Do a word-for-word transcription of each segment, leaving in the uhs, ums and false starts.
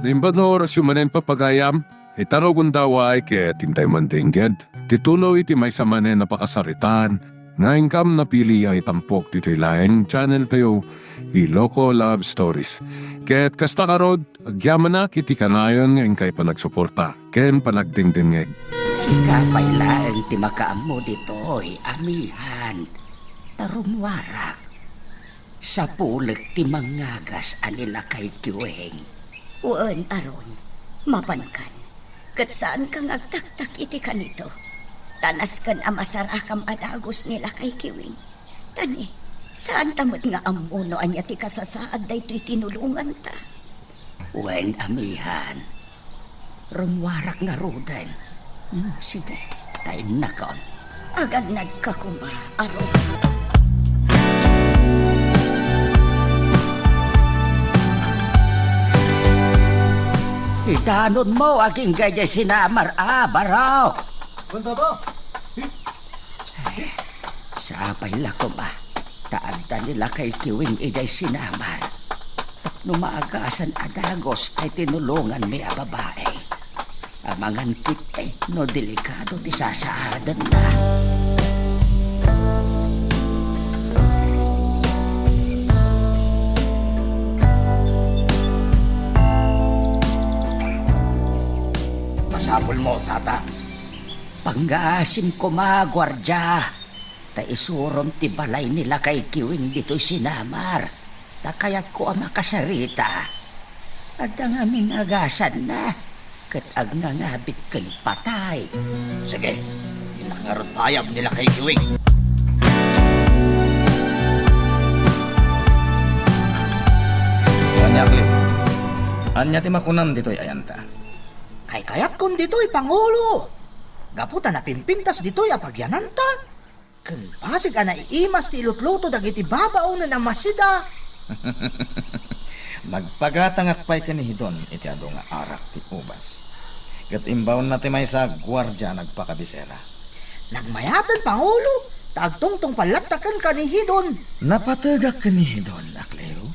Imbag nga orasyo manen, papagayam, ita no gundaway ket intay mandengngeg ti tuloy ti maysa manen a pakasaritaan nga inkam napili a itampok ditoy laeng channel tayo, Iloko Love Stories. Ket kasta ngarud, agyamanak iti kanayon nga inkay panagsuporta ken panagdengdengngeg. Sika pay laeng ti makaammo ditoy, amihan. Ta rummuarak. Sapulek ti mangngagas a ni Lakay Kiwing. Wen, Aron, mapankan. Ket saanka nga agtaktak iti kanito. Ta nasken a masarakam a dagus ni Lakay Kiwing. Ta ni, saanta met nga ammo no ania ti kasasaad daytoy tinulonganta. Wen, amihan. Rummuarak ngaruden. Hmm, sige, ta innakon. Agannadka koma, Aron. Idanonmo agingga idiay sinamar a barok. Wen, Baba. Sapay la koma, ta adda ni Lakay Kiwing idiay sinamar. Tapno maagasan a dagus tay tinulonganmi a babai. Amangan ketdi no delikado ti sasaadenna. Masapulmo, Tata. Pangngaasim koma, guardia. Ta isurom ti balay ni Lakay Kiwing ditoy sinamar, ta kayatko a makasarita. Adda ngamin agasanna, ket agnangabit ken patay. Sige, innak ngarud payam ni Lakay Kiwing. Ania, Cleo? Ania ti makunam ditoy ayanta? Kaykayatkon ditoy, Pangulo. Gapu ta napimpintas ditoy a pagyananta. Ken basig a naiimas ti ilutluto dagiti babaonen a masida. Nagpagatangak pay ken ni Hidon iti adu nga arak ti ubas. Ket imbaonna ti maysa a guardia a nagpakabisera. Nagmayaten, Pangulo, ta agtungtungpal latta kenka ni Hidon. Napategak ken ni Hidon, a Cleo,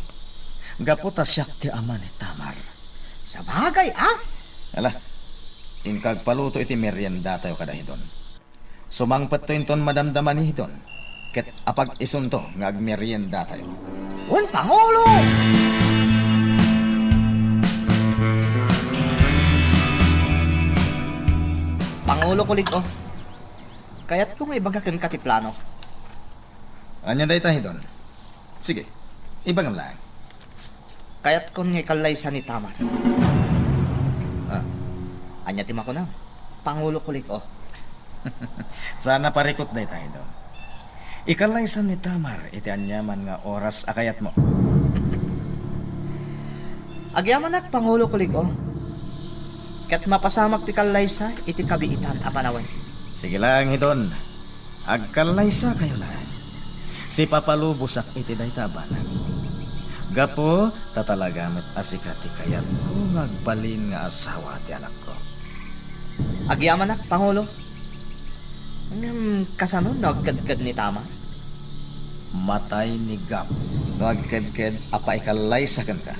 gapu ta siak ti ama ni Tamar. Sabagay, a? Ala, inka agpaluto iti meriendatayo kada Hidon. Sumangpetto inton madamdama ni Hidon, ket apag-isunto nga agmeriendatayo. Wen, Pangulo! Pangulo Kulig-o, kayatko nga ibaga kenka ti plano. Ania dayta, Hidon? Sige, ibagam laeng. Kayatkon nga ikallaysa ni Tamar. Ah. Ania ti makunam, Pangulo Kulig-o? Saan a parikut dayta, Hidon. Ikallaysa ni Tamar iti aniaman nga oras a kayatmo. Agyamanak, Pangulo Kulig-o. Ket mapasamak ti kallaysa iti kabiitan a panawen. Sige laeng, Hidon. Agkallaysakayo laeng. Sipapalubosak iti dayta a banag. Gapu ta talaga met a sika ti kayatko nga agbalin nga asawa ti anakko. Agyamanak, Pangulo. Ngem kasano no agkedked ni Tamar? Matay ni Gab no agkedked a paikallaysa kenka.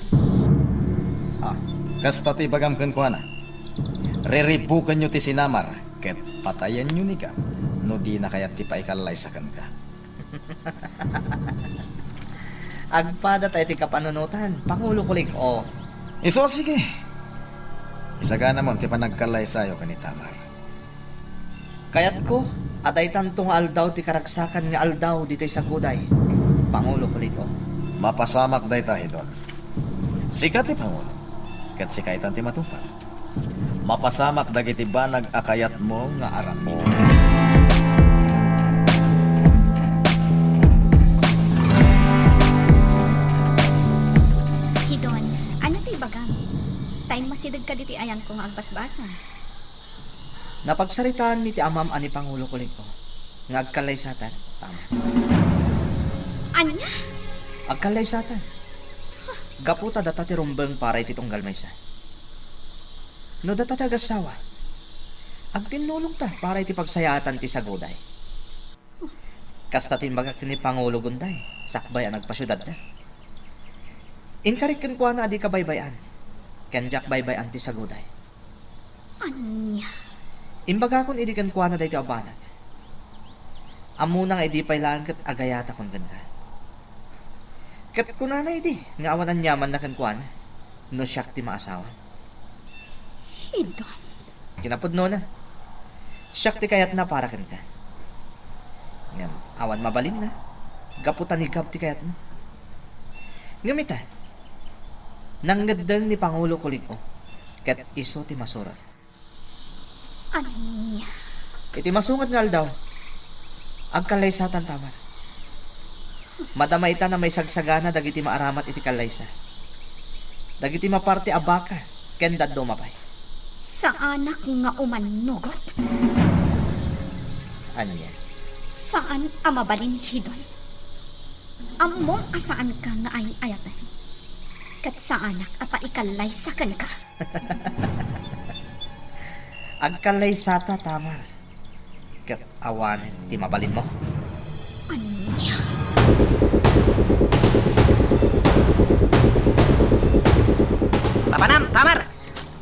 Ah. Kasta ti ibagam kenkuana. Riribukenyo ti sinamar ket patayenyo ni Gab no dina kayat ti paikallaysa kenka. Agpada tayo ti kapanunotan, Pangulo Kulig-o. Isu a sige. Isaganamon ti panagkallaysayo ken ni Tamar. Kayatko a daytanto nga aldaw ti karagsakan nga aldaw ditoy saguday, Pangulo Kulig-o. Mapasamak dayta, Hidon. Sika ti Pangulo, ket sika itan ti matupad. Mapasamak dagiti banag a kayatmo nga aramiden. Hidon, ania ti ibagam? Ta immasidegka ditoy ayanko nga agbasbasol. Napagsaritaanmi ti amam a ni Pangulo Kulig-o nga agkallaysatan, Tamar. Ania? Agkallaysatan. Gapu ta data ti rumbeng para iti tunggal maysa. No data ti agassawa, agtinnulongta para iti pagsayaatan ti saguday. Kasta ti imbagak ken ni Pangulo Gunday, sakbay a nagpasiudadda. Inkarik kenkuana a dika baybay-an. Ken diak baybay-an ti saguday. Ania? Imbagakon idi kenkuana daytoy a banag. Ammona nga idi pay laeng ket agayatakon kenka. Ket kunana idi nga awan aniamanna kenkuana no siak ti maasawa. Hidon. Kinapudnona, siak ti kayatna para kenka. Ngem awan mabalinna, gapu ta ni Gab ti kayatna. Ngem ita, nangngeddeng ni Pangulo Kulig-o, ket isu ti masurot. Ania? Iti masunget nga aldaw, agkallaysatan, Tamar. Madama ita a maisagsagana dagiti maaramat iti kallaysa, dagiti maparti a baka ken dadduma pay. Saanak nga umannugot? Ania? Saan a mabalin, Hidon. Ammom a saanka nga ay-ayaten. Ket saanak a paikallaysa kenka. Agkallaysata, Tamar. Ket awanen ti mabalinmo. Ania? Papanam, Tamar!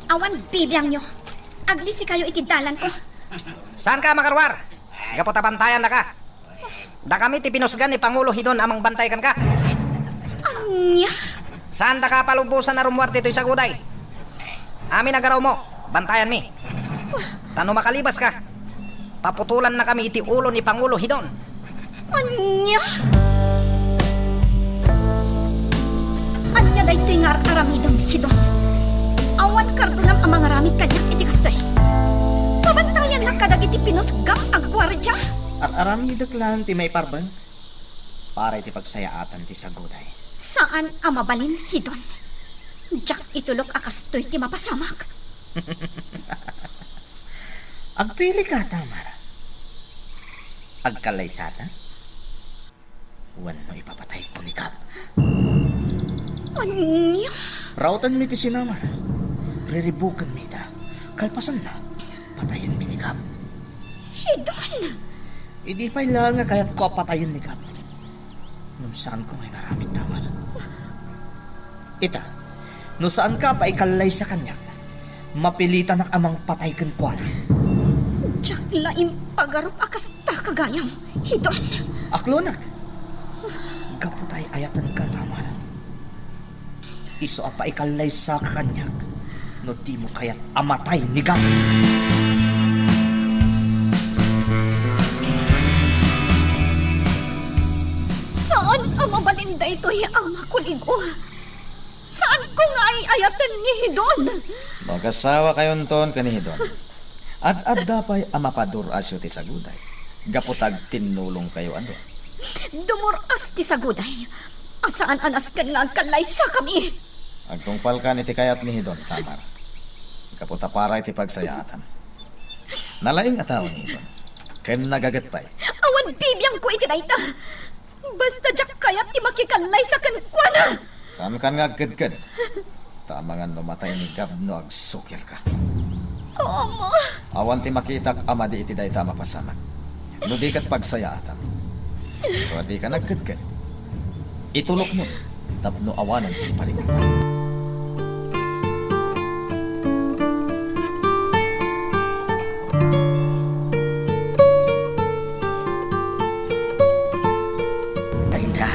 Awan bibiangyo. Aglisikayo iti dalanko. Saanka a makaruar? Gapu ta bantayannaka. Dakami ti pinusgan ni Pangulo Hidon a mangbantay kenka. Ania? Saandaka a palubosan a rummuar ditoy saguday. Amin a garawmo, bantayanmi. Ta no makalibaska, paputolannakami iti ulo ni Pangulo Hidon. Ania? Ania daytoy nga ar-aramidem, Hidon? Awan kardonam a mangaramid kaniak iti kastoy. Pabantayannak kadagiti pinusgam a guardia? Ar-aramidek laeng ti maiparbeng para iti pagsayaatan ti saguday. Saan a mabalin, Hidon. Diak itulok a kastoy ti mapasamak. Agpilika, Tamar. Agkallaysata? Wenno ipapatayko ni Gab? Ania? Raotenmi ti sinamar. Riribukenmi ita. Kalpasanna, patayenmi ni Gab. Hidon! Idi pay laeng nga kayatko a patayen ni Gab, ngem saanko nga inaramid, Tamar. Ita, no saanka a paikallaysa kaniak, mapilitanak a mangpatay kenkuana. Diak la impagarup a kasta, kagayam, Hidon. Aklonak. Gapu ta ay-ayatenka, Tamar. Isu a paikallaysaka kaniak no dimo kayat a matay ni Gab. Saan a mabalin daytoy, Ama Kulig-o. Saanko nga ay-ayaten ni Hidon. Makasawakayonton ken ni Hidon. Ad-adda pay a mapadur-asyo ti saguday, gapu ta agtinnulongkayo a dua. Dumur-as ti saguday a saan a nasken nga agkallaysakami. Agtungpalkan iti kayat ni Hidon, Tamar, gapu ta para iti pagsayaatan. Nalaing a tao ni Hidon, ken nagaget pay. Awan bibiangko iti dayta. Basta diak kayat ti makikallaysa kenkuana. Saankan nga agkedked. Ta amangan no matay ni Gab no agsukirka. Ama! Awan ti makitak a madi iti dayta a mapasamak. No di ket pagsayaatam. Isu a dika nagkedked, itulokmo tapno awanen ti parikut. Dayta,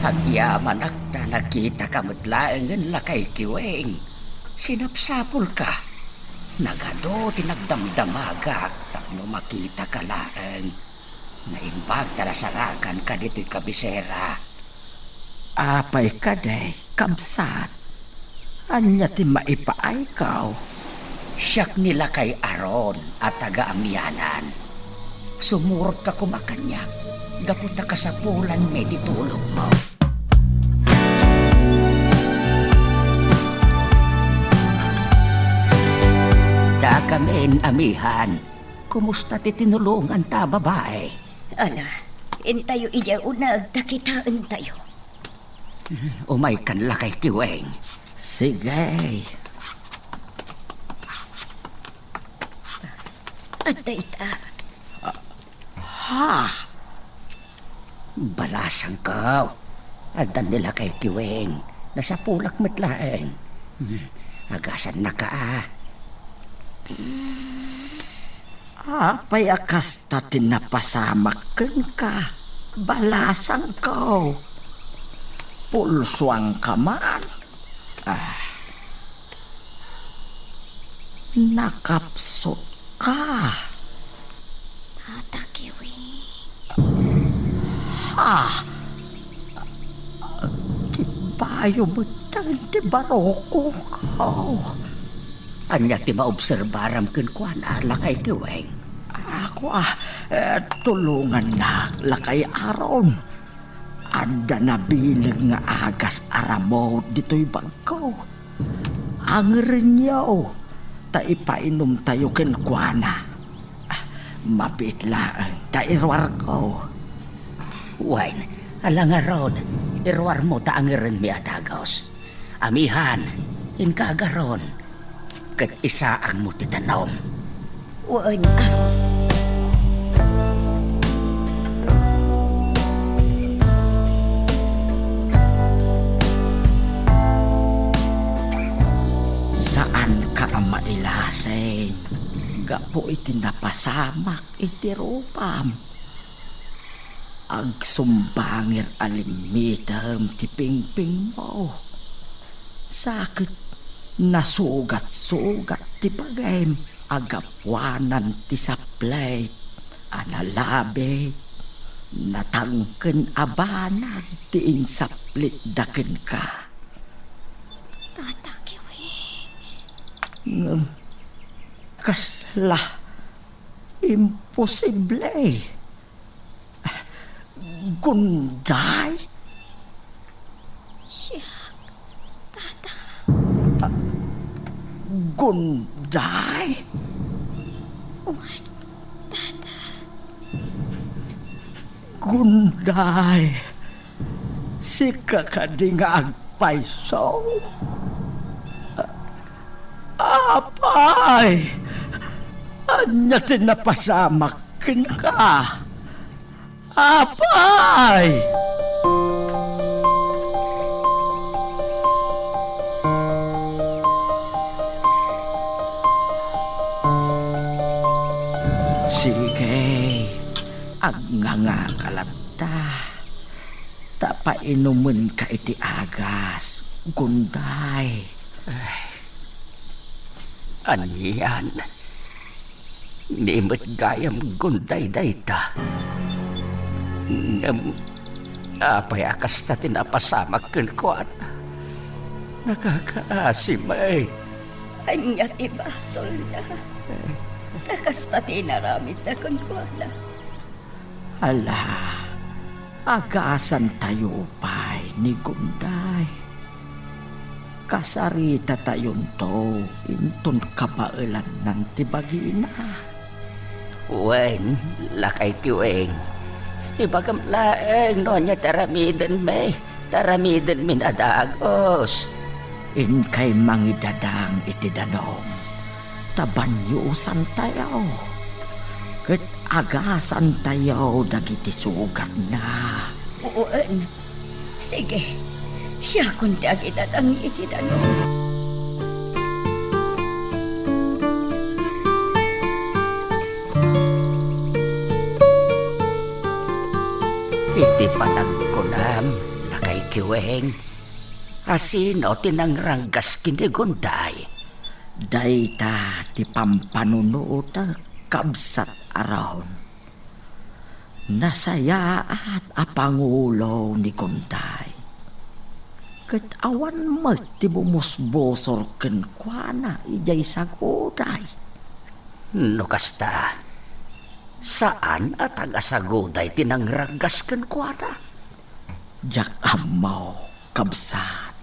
agyamanak ta nakitaka met laengen, lakay Kiweng. Sinapsapulka. Nagadu ti nagdamdamagak tapno makitaka laeng. Naimbag ta nasaraganka ditoy kabisera. Apay kadi, kabsat? Ania ti maipaayko? Siak ni lakay Aaron a taga Amianan. Sumurotka koma kaniak, gapu ta kasapulanmi ti tulongmo. Dakamin, amihan. Kumusta ti tinulonganta a babai? Ala, intayo idiay uneg ta kitaentayo. Umaykan, lakay Kiweng. Sige. Adda ita. Ha? Balasangko. Addan ni lakay Kiweng. Nasapulak met laeng. Hmm. Agasannaka a. Apay a kasta ti napasamak kenka? Balasangko. Pulsuangka man. Ah. Nakapsutka. Tata Kiwing. Ha? Ti bayo met ti barukongko. Ania ti maobserbaram kenkuana, Lakay Kiwing? Ako a, eh, tulongannak, Lakay Aaron. Adda nabileg nga agas a ramut ditoy bagko. Angerenyo, ta ipainumtayo kenkuana. Ah, mabiit laeng ta iruarko. Wen, ala ngarud, iruarmo ta angerenmi a dagus. Amihan, inka agaron, ket isaangmo ti danum. Wen, a. Saanka a mailasing gapu iti napasamak iti rupam. Agsumbangir a limmitem ti pingpingmo. Sa ket nasugat-sugat ti bagim a gapuanan ti saplit a nalabit, natangken a banag ti insaplitda kenka. Tata Kiwing. Ngem kasla imposible. Gunday? Siak, Tata. Ah, Gunday? Wen, Tata. Gunday, sika kadi nga agpayso? Apay, ania ti napasamak kenka? Apay! Sige, agngangaka latta, ta painumenka iti agas, Gunday. Ay, anian? Ni met gayam Gunday dayta. Ngem apay a kasta ti napasamak kenkuana? Nakakaasi met. Ania ti basolna? Ta kasta ti inaramidna kenkuana. Ala, agasantayo pay ni Gunday. Kasaritatayon to inton kabaelannan ti bagina. Wen, Lakay Kiwing, ibagam laeng no ania ti aramidenmi, ta aramidenmin a dagus. Inkay mangidadang iti danum, ta baniosantayo, ket agasantayo dagiti sugatna. Wen, sige, siakon ti agidadang iti danum. Iti panagkunam, Lakay Kiwing, asino ti nangranggas ken ni Gunday? Dayta ti pampanunotek, kabsat Aaron. Nasayaat a pangulo ni Gunday, ket awan met ti bumusbusor kenkuana idiay saguday. No kasta, saan a taga-saguday ti nangranggas kenkuana? Diak ammo, kabsat.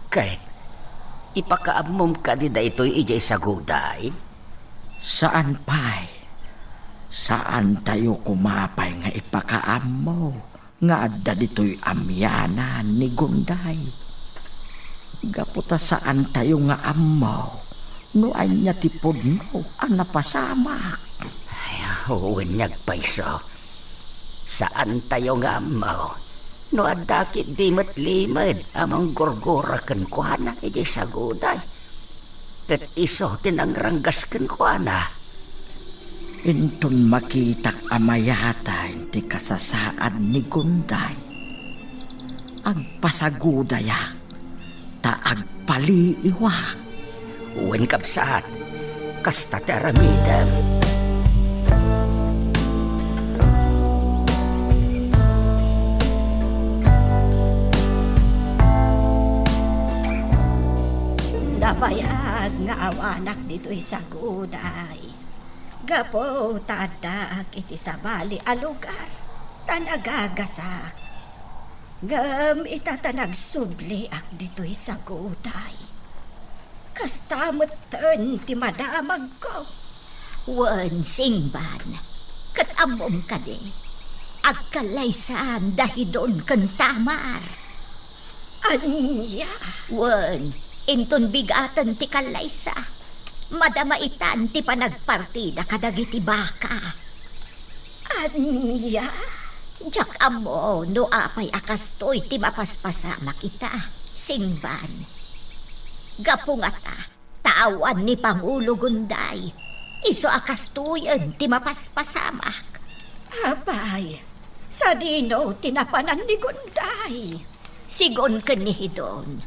Ket ipakaammom kadi daytoy idiay saguday? Saan pay. Saantayo koma pay nga ipakaammo nga adda ditoy amianan ni Gunday. Gapu ta saantayo nga ammo no ania ti pudno a napasamak. Ay, wen, agpayso. Saantayo nga ammo no adda ketdi met limed a manggurgura kenkuana idiay saguday. ket isu ti nangranggas kenkuana. Inton makitak a mayatay ti kasasaad ni Gunday, agpasagudayak ta agpaliiwak. Wen, kabsat, kasta ti aramidem. Nabayag nga awanak ditoy saguday. Gapu ta addaak iti sabali a lugar ta nagagasak. Ngem ita ta nagsubliak ditoy saguday, kasta metten ti madamagko. Wen, Singban, ket ammom kadi, agkallaysan da Hidon ken Tamar. Ania? Wen, inton bigaten ti kallaysa, madama itan ti panagpartida kadagiti baka. Ania? Diak ammo no apay a kastoy ti mapaspasamak ita, Singban. Gapu ngata, ta awan ni Pangulo Gunday, isu a kastoyen ti mapaspasamak. Apay, sadino ti napanan ni Gunday? Sigun ken ni Hidon,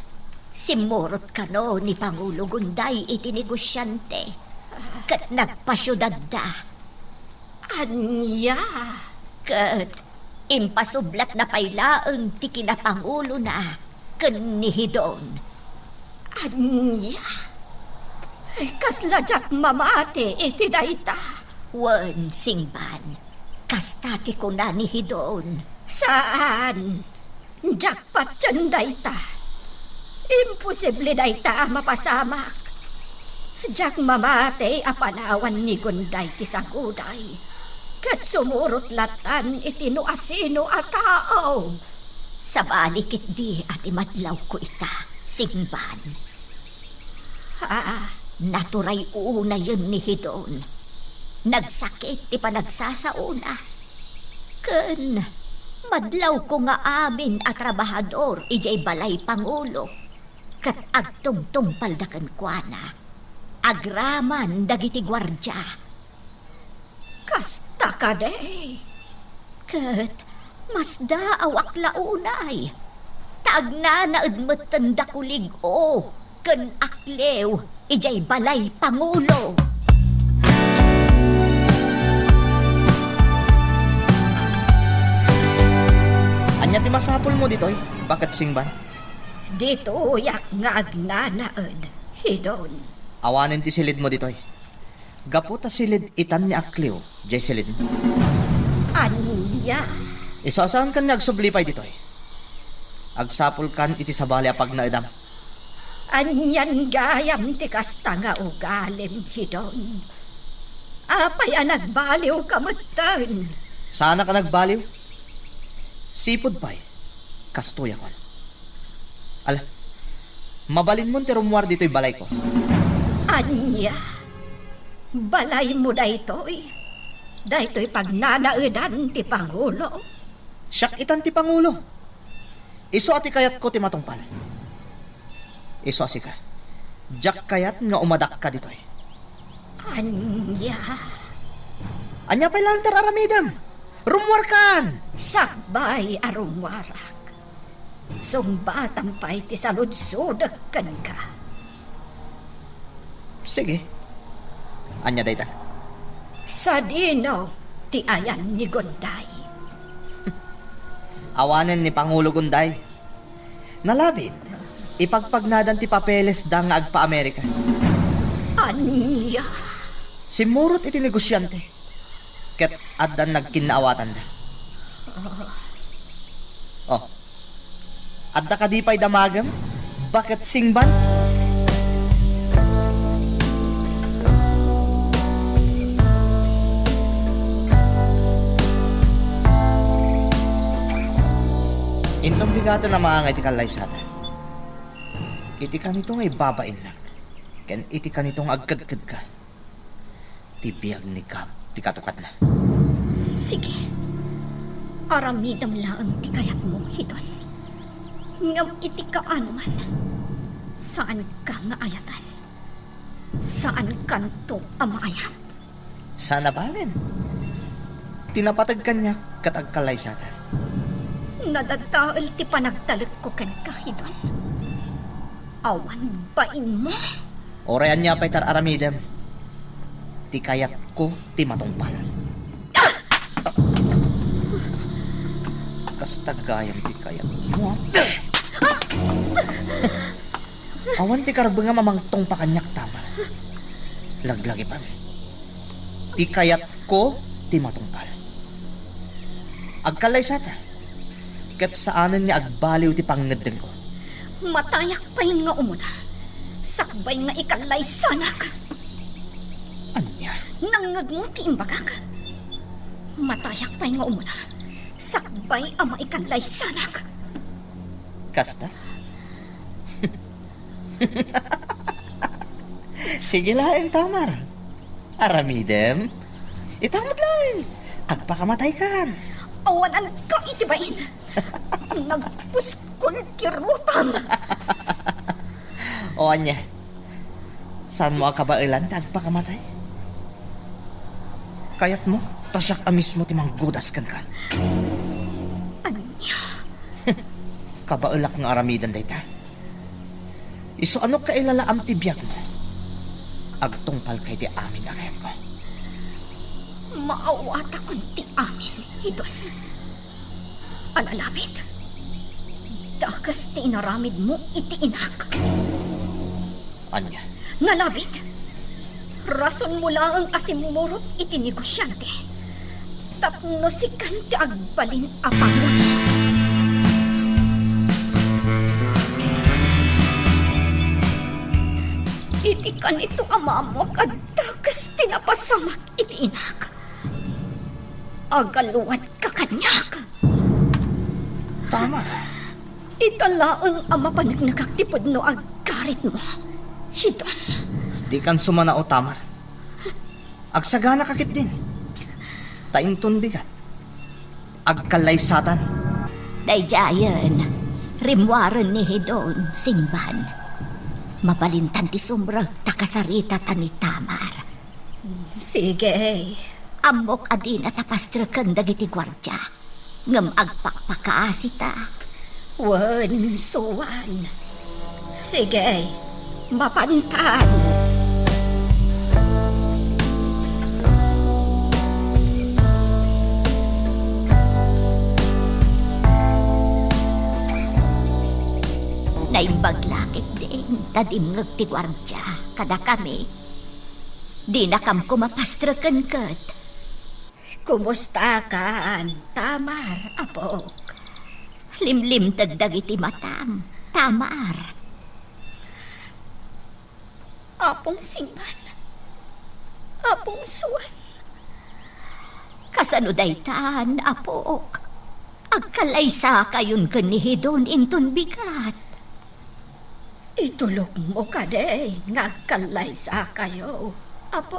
simmurot kano ni Pangulo Gunday iti negosiante, ket nagpasiudadda. Ania? Ket impasublatna pay laeng ti kinapangulona ken ni Hidon. Ania? Kasla diak mamati iti dayta? Wen, Singban, kasta ti kuna ni Hidon. Saan. Diak patien dayta. Imposible dayta a mapasamak. Diak mamati a panawan ni Gunday ti saguday, ket sumurot latan iti no asino a tao. Sabali ketdi a ti madlawko ita, Singban. Ah, naturay unayen ni Hidon. Nagsakit ti panagsasaona. Ken madlawko nga amin a trabahador idiay balay pangulo, ket agtungtungpalda kenkuana agraman dagiti guardia. Kasta kadi? Ket masdaawak la unay. Ta agnanaed metten da kulig-o ken akliw idiay balay pangulo. Ania ti masapulmo ditoy, Baket Singban? Ditoyak nga agnanaed, Hidon. Awanen ti silidmo ditoy. Gapu ta silid itan ni akliw, diay silidmo. Ania? Isu a saankan nga agsubli pay ditoy. Agsapulkan iti sabali a pagnaedam. Anian gayam ti kasta nga ugalim, Hidon? Apay a nagbaliwka metten? Saanak a nagbaliw? Sipud pay, kastoyakon. Ala, mabalinmon ti rummuar ditoy balayko. Ania? Balaymo daytoy? Daytoy pagnanaedan ti Pangulo? Siak itan ti Pangulo. Isu a ti kayatko ti matungpal. Isu a sika. Diak kayat nga umadakka ditoy. Ania? Ania pay laeng ti ar-aramidem? Rummuarkan! Sakbay a rummuarak. Sungbatam pay ti saludsodek kenka. Sige. Ania dayta? Sadino ti ayan ni Gunday? Awanen ni Pangulo Gunday. Nalabit, ipagpagnadan ti papelesda nga agpa-Amerika. Ania? Simmurot iti negosiante, ket addan nagkinnaawatanda. Oh, adda kadi pay damagem, Baket Singban? Inton bigaten a maangay ti kallaysada, iti kanito nga ibabainnak, ken iti kanito nga agkedkedka, ti biag ni Gab ti katukadna. Sige, aramidem laeng ti kayatmo, Hidon. Ngem iti kaanoman, saanka nga ayaten. Saankanto a maayat. Saan a balen. Ti napateg kaniak ket agkallaysata. Nadadael ti panagtalekko kenka, Hidon. Awan bainmo. Uray ania pay ti ar-aramidem, ti kayatko ti matungpal. Kasta gayam ti kayatmo. Awan ti karbengam a mangtungpa kaniak, Tamar. Laglagipem. Ti kayatko ti matungpal. Agkallaysata, ket saanen nga agbaliw ti pangngeddengko. Matayak pay nga umuna, sakbay nga ikallaysanak. Ania? Nangngegmo ti imbagak? Matayak pay nga umuna, sakbay a maikallaysanak. Kasta? Sige laeng, Tamar. Aramidem. Ita met laeng. Agpakamataykan. Awan-anka iti bain. Nagpuskol ti rupam. O ania? Saanmo a kabaelan ta agpakamatay? Kayatmo ta siak a mismo ti manggudas kenka? Ania? Kabaelak nga aramiden dayta. Isu a no kailalaam ti biagmo, agtungpalka iti amin a kayatko. Maawatakon ti amin, Hidon. Alalabit, dakes ti inaramidmo iti inak. Ania? Nalabit, rasonmo laeng a simmurot iti negosiante tapno sikan ti agbalin a pangulo. Iti kanito a maammoak a dakes ti napasamak iti inak. Agaluadka kaniak. Tama. Ita laeng a mapaneknekak ti pudno a garitmo, Hidon. Dikan sumanao, Tamar. Agsaganaka ketdin. Ta inton bigat, agkallaysatan. Daydiayen, rimmuaren ni Hidon, singban. Mabalintan ti sumrek ta kasaritata ni Tamar. Sige. Ammok a dinata pastreken dagiti guardia, ngem agpakpakaasita. Wen, suan. Sige, mapantan. Naimbag la ketdin ta dimngeg ti guardia kadakami. Dinakam koma pastreken ket. Kumustakan, Tamar, apok? Limlimted dagiti matam, Tamar. Apong singban, Apong suan. Kasano daytan, apok? Agkallaysakayon ken ni Hidon inton bigat. Itulokmo kadi nga agkallaysakayo, Apo?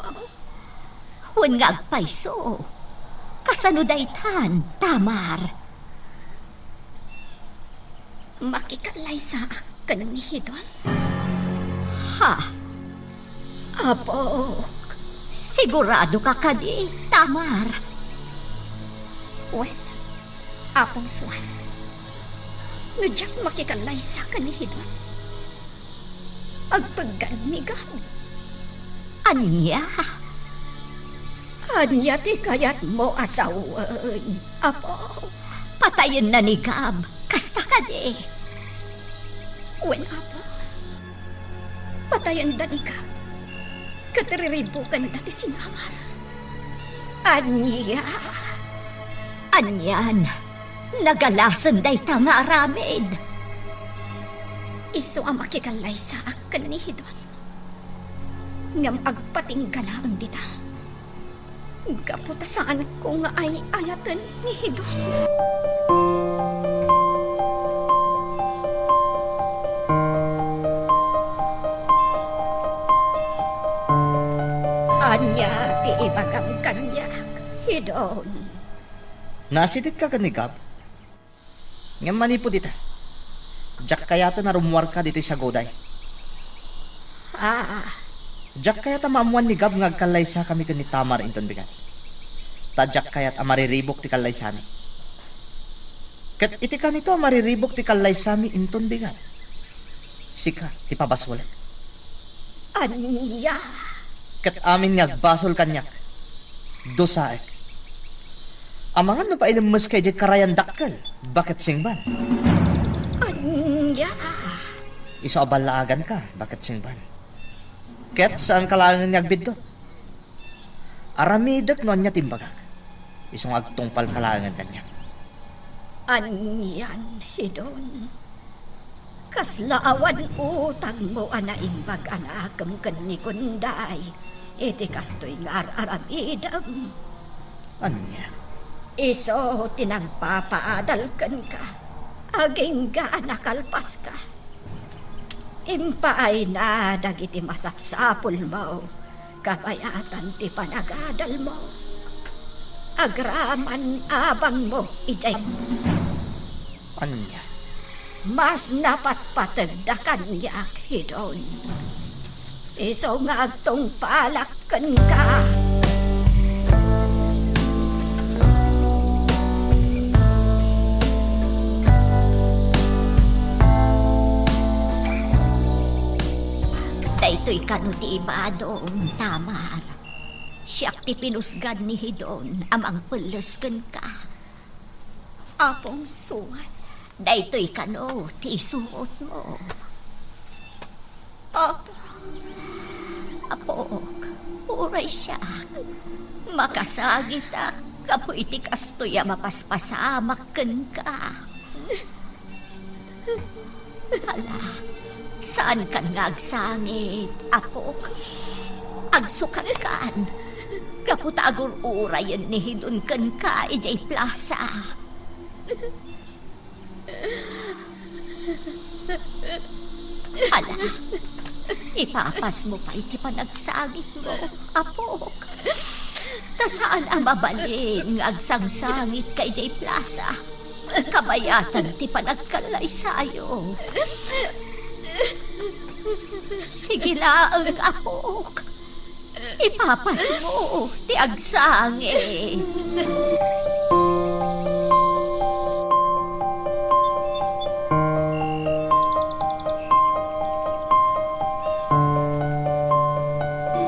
Wen nga agpayso. Kasano daytan, Tamar? Makikallaysaak ken ni Hidon. Ha? Apok. Siguradoka kadi, Tamar? Wen, Apong Suan, no diak makikallaysa ken ni Hidon, agpeggad ni Gab. Ania? Ania ti kayatmo a sawen, Apok? Patayenna ni Gab. Kasta kadi? Wen, Apo. Patayenda ni Gab ket riribukenda ti sinamar. Ania? Anian, nagalasen dayta nga aramid. Isu a makikallaysaak ken ni Hidon, ngem agpatingga laeng dita. Gapu ta saanko nga ay-ayaten ni Hidon. Ania ti ibagam kaniak, Hidon? Naasidetka ken ni Gab? Ngem manipud ita, diak kayaten a rummuarka ditoy saguday. Ah, Diak kayat a maammoan ni Gab nga agkallaysakami ken ni Tamar inton bigat. Ta diak kayat a mariribuk ti kallaysami. Ket iti kanito a mariribuk ti kallaysami inton bigat, sika ti pabasolek. Ania? Ket amin nga agbasol kaniak, dusaek. Amangan no pailemmeska idiay karayan dakkel, baket singban. Ania? Isu a ballaaganka, baket singban. Ket saanka laengen nga agbiddut. Aramidek no ania ti imbagak. Isu nga agtungpalka laengen kaniak. Anian, Hidon? Kasla awan utangmo a naimbag a nakem ken ni Kunday iti kastoy nga ar-aramidem? Ania? Isu ti nangpapaadal kenka, agingga a nakalpaska. Impaayna dagiti masapsapulmo, kabayatan ti panagadalmo. Agraman abangmo idiay. Ania? Mas napatpategda kaniak, Hidon. Isu nga agtungpalak kenka. Daytoy kano ti ibadom, Tamar. Siak ti pinusgan ni Hidon a mangpelles kenka. Apong Suan, daytoy kano ti isuotmo? Apo. Apok, uray siak. Makasangitak gapu iti kastoy a mapaspasamak kenka. Hala, saankan nga agsangit, apok. Agsukatkan, gapu ta agur-urayen ni Hidon kenka idiay plasa. Hala, ipapasmo pay ti panagsangitmo, apok. Ta saan a mabalin nga agsangsangitka idiay plasa. Kabayatan ti panagkallaysayo. Sige laeng, apok. Ipapasmo ti agsangit.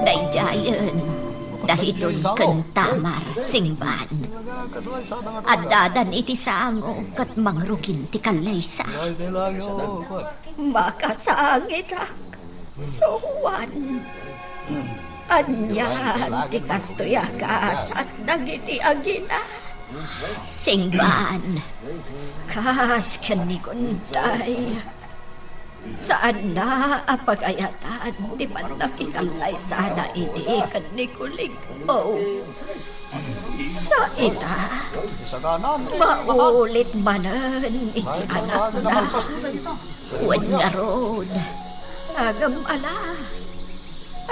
Daydiayen da Hidon ken Tamar, singban. Addadan iti sango ket mangrugin ti kallaysa. Makasangitak, Suan. Ania ti kastoy a gasat dagiti agina? Singban. Kas ken ni Kunday, saanna a pagayatan ti pannakikallaysa idi ken ni Kulig-o. Sa ita, maulit manen iti anakna. Wen ngarud. Ngem ala,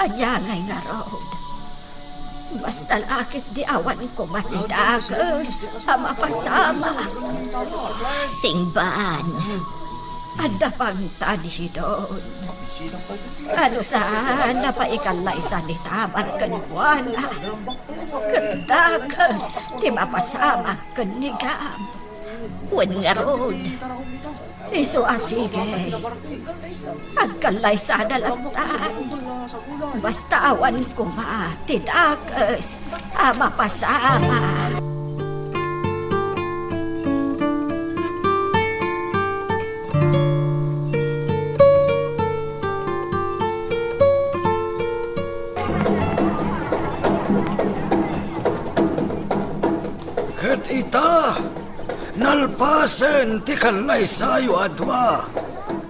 ania ngay ngarud? Basta la ketdi awan koma ti dakes a mapasamak. Singban. Adda pangtan, Hidon. Ano saan a paikallaysa ni Tamar kenkuana? Ket dakes ti mapasamak ken ni Gab. Wen ngarud. Isu a sige. Agkallaysada latta. Basta awan koma ti dakes a mapasamak. Ket ita, nalpasen ti kallaysayo a dua,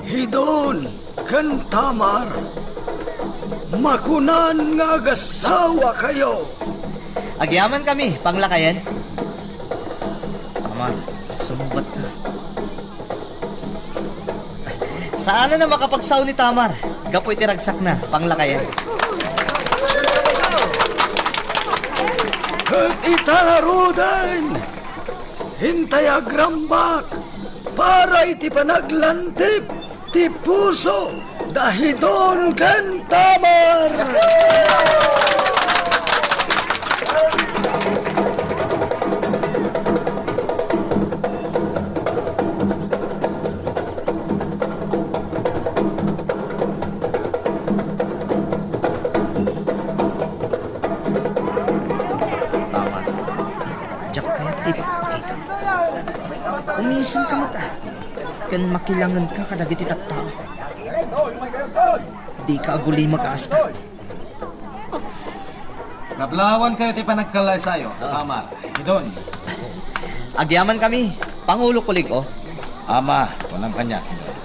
Hidon ken Tamar. Makunan nga agasawakayo. Agyamankami, panglakayen. Tamar, sumubatka. Saanen a makapagsao ni Tamar gapu iti ragsakna, panglakayen. Ket ita ngaruden, intay agrambak para iti panaglantip ti puso Dahidon ken Tamar! Tamar, diak kayat ti ipakpakita. Umisemka met, a, ken makilangenka kadagiti tattao. Dika agulimek a kasta. Nablawankayo ti panagkallaysayo, Tamar. Hidon. Agyamankami, Pangulo Kulig-o. Ama, kunam kaniak, Hidon.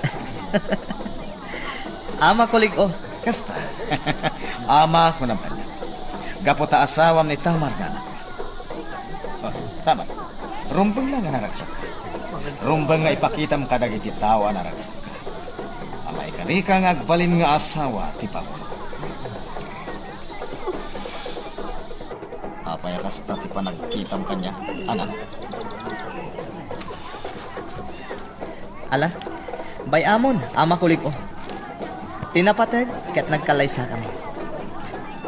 Ama Kulig-o. Kasta. Ama, kunam kaniak. Gapu ta asawam ni Tamar nga anakko. Oh, Tamar. Rumbeng la nga naragsakka. Rumbeng nga ipakitam kadagiti tao a naragsakka. A maikarika nga agbalin nga asawa ti Pangulo. Apay a kasta ti panagkitam kaniak, anak? Ala, bay-amon, Ama Kulig-o. Ti napateg ket nagkallaysakami.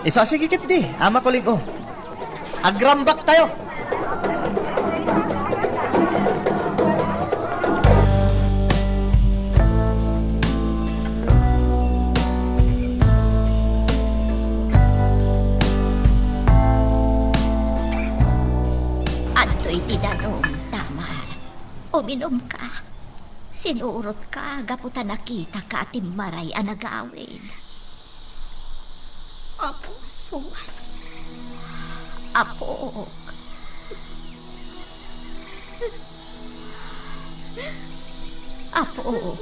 Isu a sige ketdi, Ama Kulig-o. Agrambaktayo. Adtoy ti danum, Tamar. Uminumka. Sinurotka gapu ta nakitaka a timmaray a nagawid. Apo, Suan. Apok. Apok,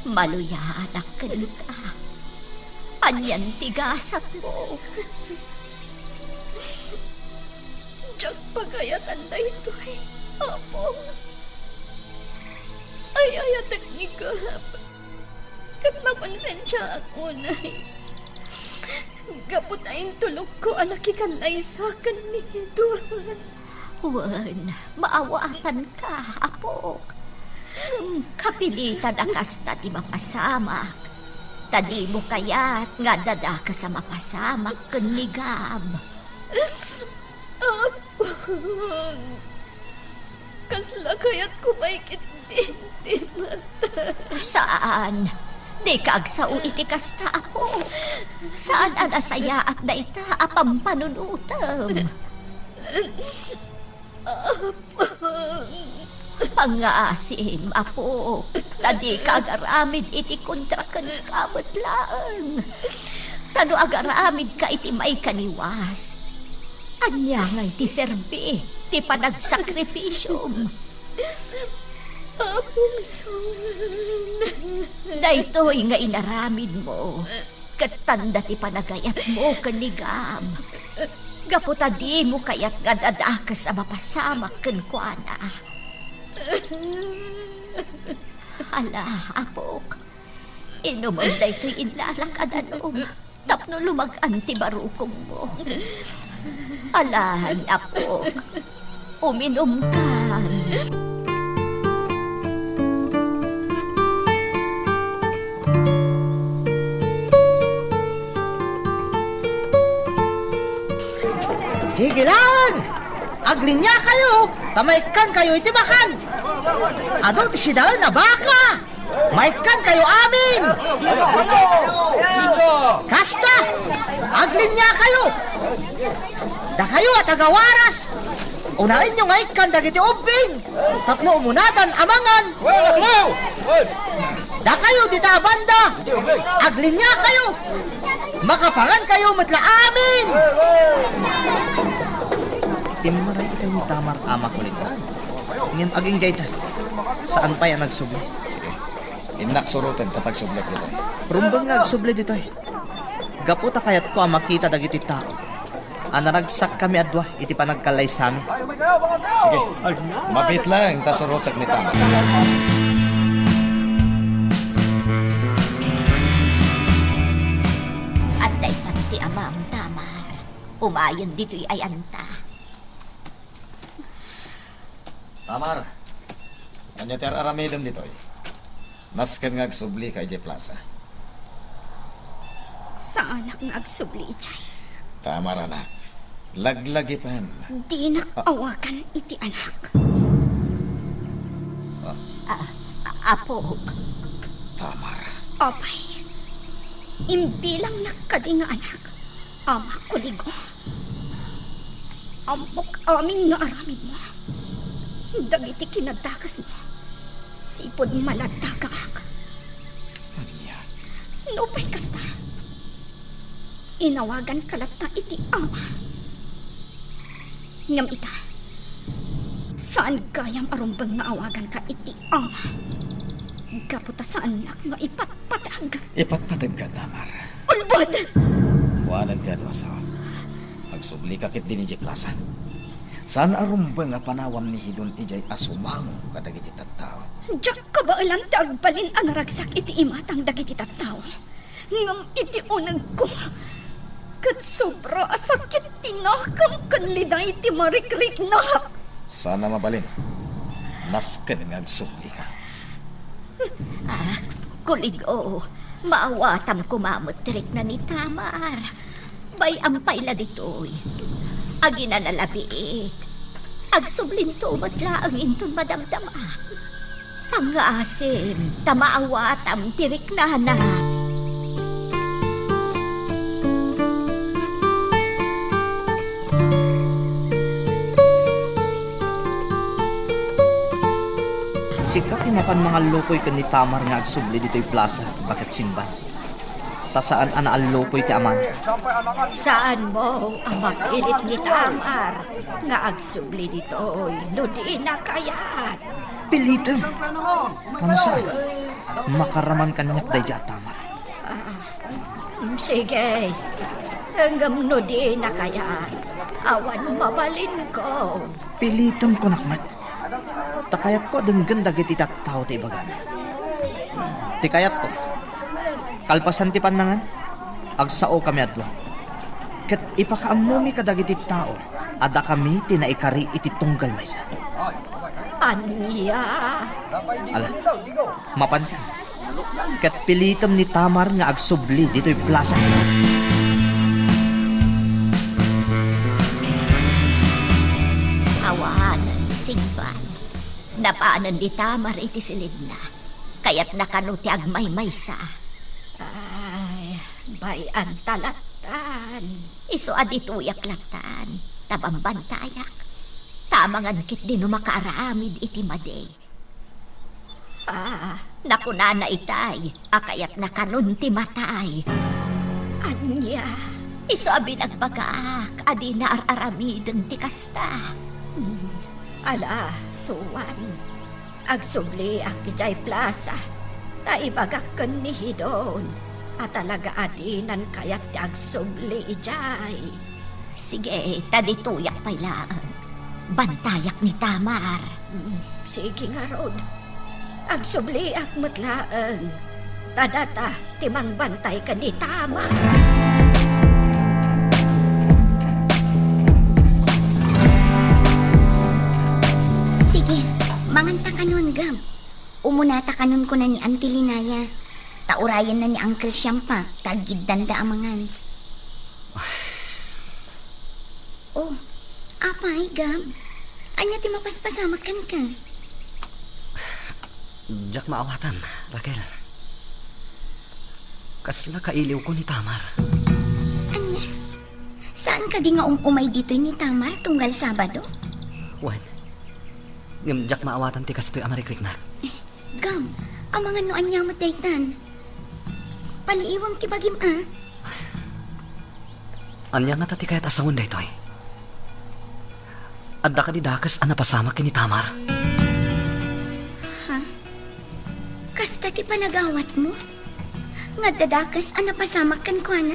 maluyadak kenka. Anian ti gasatmo? Diak pagayatan daytoy, Apo. Ay-ayatek ni Gab. Ket makonsensiaak unay. Gapu ta intulokko a nakikallaysa ken ni Eduardo. Wen, maawatanka, apok. Kapilitan a kasta ti mapasamak. Ta dimo kayat nga adda dakes a mapasamak ken ni Gab. Apok, kasla kayatko pay ketdi ti mata. Saan. Dika agsao iti kasta, Apo. Saan a nasayaat dayta a pampanunotem. Apok. Pangngaasim, Apo, ta dika agaramid iti kontra kenka met laeng. Ta no agaramidka iti maikaniwas, ania ngay ti serbi ti panagsakripisom? Apong Suan. Daytoy nga inaramidmo, ket tanda ti panagayatmo ken ni Gab. Gapu ta dimo kayat nga adda dakes a mapasamak kenkuana. Ala, apok, inumem daytoy inlalak a danum tapno lumag-an ti barukongmo. Alan, apok, uminumkan. Sige lang! Agliniakayo, ta maikkankayo iti bakan. Adu ti sidaen a baka. Maikkankayo amin. Kasta, agliniakayo. Dakayo a taga-Huaras, unaenyo nga ikkan dagiti ubbing tapno umunadan a mangan. Dakayo dita a banda, agliniakayo. Makapangankayo met la amin. Timmaray itay ni Tamar a makulit. Ngem agingga ita, saan pay a nagsubli. Sige. Innak suroten ta pagsublek ditoy. Rumbeng nga agsubli ditoy. Gapu ta kayatko a makita dagiti tao a naragsakkami a dua iti panagkallaysami. Sige. Mabiit laeng ta surotek ni Tamar. Adda ita ti amam, Tamar. Umayen ditoy ayanta. Tamar, ania ti ar-aramidem ditoy? Nasken nga agsublika idiay plasa. anak nga agsubli idiay. Tamar, anak. Laglagipem. Dinak awagan iti anak. Ah. A-, a-, apok. Tamar. Apay, imbilangnak kadi nga anak, Ama Kuligo. Ammok amin nga aramidmo. Dagiti kinadakesmo, sipud maladagaak. Ania? Nupay kasta, inawaganka latta iti ama. Ngem ita, saan gayam a rumbeng nga awaganka iti ama. Gapu ta saannak nga ipatpateg. Ipatpategka, Tamar. Ulbod! Kuanen ti adu a sao. Agsublika ketdi idiay plasa. Saan a rumbeng a panawam ni Hidon idiay a sumango kadagiti tattao. Diak kabaelan ti agbalin a naragsak iti imatang dagiti tattao. Ngem iti unegko, ket sobra a sakit ti nakem ken liday ti marikriknak. Saan a mabalin. Nasken nga agsublika. Ah, Kuligo, maawatam koma met ti rikna ni Tamar. Bay-am pay la ditoy. Aginanalabiit. Agsublinto met laeng inton madamdama. Pangngaasim ta maawatam ti riknana. Sika ti mapan mangallukoy ken ni Tamar nga agsubli ditoy plasa, baket Simban. Ta saan a naallukoy ti amana. Saanmo a mapilit ni Tamar nga agsubli ditoy no dina kayat? Pilitem. Tano saan, makaraman kaniak daydi a Tamar. Ah, mm, sige. Ngem no dina kayat, awan mabalinko. Pilitem, kunak met. Ta kayatko a denggen dagiti tattao ti ibagana. Ti kayatko, kalpasan ti pannangan, agsaokami a dua. Ket ipakaammomi kadagiti tao a dakami ti naikari iti tunggal maysa. Ania? Ala, mapanka. Ket pilitem ni Tamar nga agsubli ditoy plasa. Awan, Simban. Napanen ni Tamar iti silidna. Kayatna kano ti agmaymaysa. Ay, bay-anta lattan. Isu a ditoyak lattan, ta bambantayak. Ta amangan ketdi no makaaramid iti madi. Ah, nakunana itay a kayatna kanon ti matay. Ania? Isu a binagbagaak a dina ar-aramiden ti kasta. Hmm, ala, suan. Agsubliak idiay plasa, ta ibagak ken ni Hidon a talaga a dinan kayat ti agsubli idiay. Sige, ta ditoyak pay laeng. Bantayak ni Tamar. Mm, sige ngarud. Agsubliak met laeng. Ta data ti mangbantay ken ni Tamar. Sige, manganta kanon, Gab. Umunata kanon kuna ni Auntie Linaya. Ta urayenna ni Uncle Siampak, ta aggiddanda a mangan. Oh, apay, Gab? Ania ti mapaspasamak kenka? Diak maawatan, Raquel. Kasla kailiwko ni Tamar. Ania? Saan kadi nga um-umay ditoy ni Tamar tunggal Sabado? Wen, ngem diak maawatan ti kastoy a marikriknak. Gab, amangan no ania met daytan. Paliiwem ti bagim a. Ania ngata ti kayat a sawen daytoy? Adda kadi dakes a napasamak ken ni Tamar? Ha? Kasta ti panagawatmo? Nga adda dakes a napasamak kenkuana?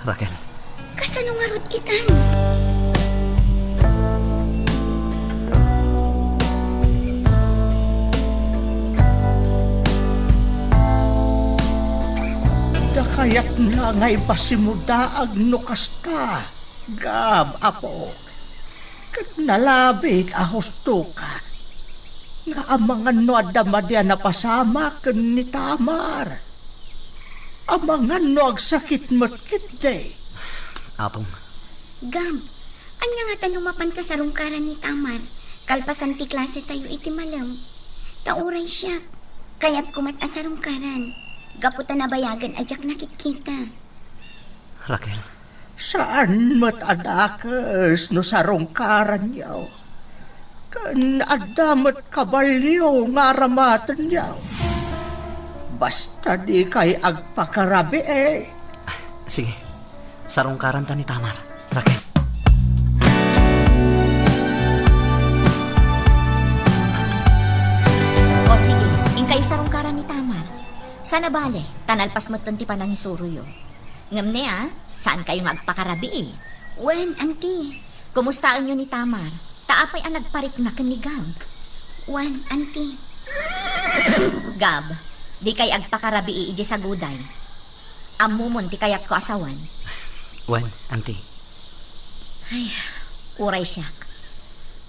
Raquel. Kasano ngarud itan? Dakayatna nga ibasimo daag no kasta, Gab, apok. Ket nalabit a hustoka nga amangan no adda madi a napasamak ken ni Tamar. Amangan no agsakit met ketdi. Apong. Gab, ania ngata no mapanta sarungkaran ni Tamar, kalpasan ti klase tayo iti malem? Ta uray siak, kayatko met a sarungkaran, gapu ta nabayagen a diak nakitkita. Raquel. Saan met a dakes no sarungkaranyo. Ken adda met kabalio nga aramatenyo. Basta dikay agpakarabii. Sige, sarungkaranta ni Tamar, Raquel. O sige, inkayo sarungkaran ni Tamar. Saan a bale, ta nalpas metten ti panangisuroyo. Ngem ne a, saan kayo nga agpakarabii? Wen, anti. Kumustaenyo ni Tamar? Ta apay a nagparikna ken ni Gab? Wen, anti. Gab, dikay agpakarabii idiay saguday. Ammomon ti kayatko a sawen. Wen, anti. Ay, uray siak.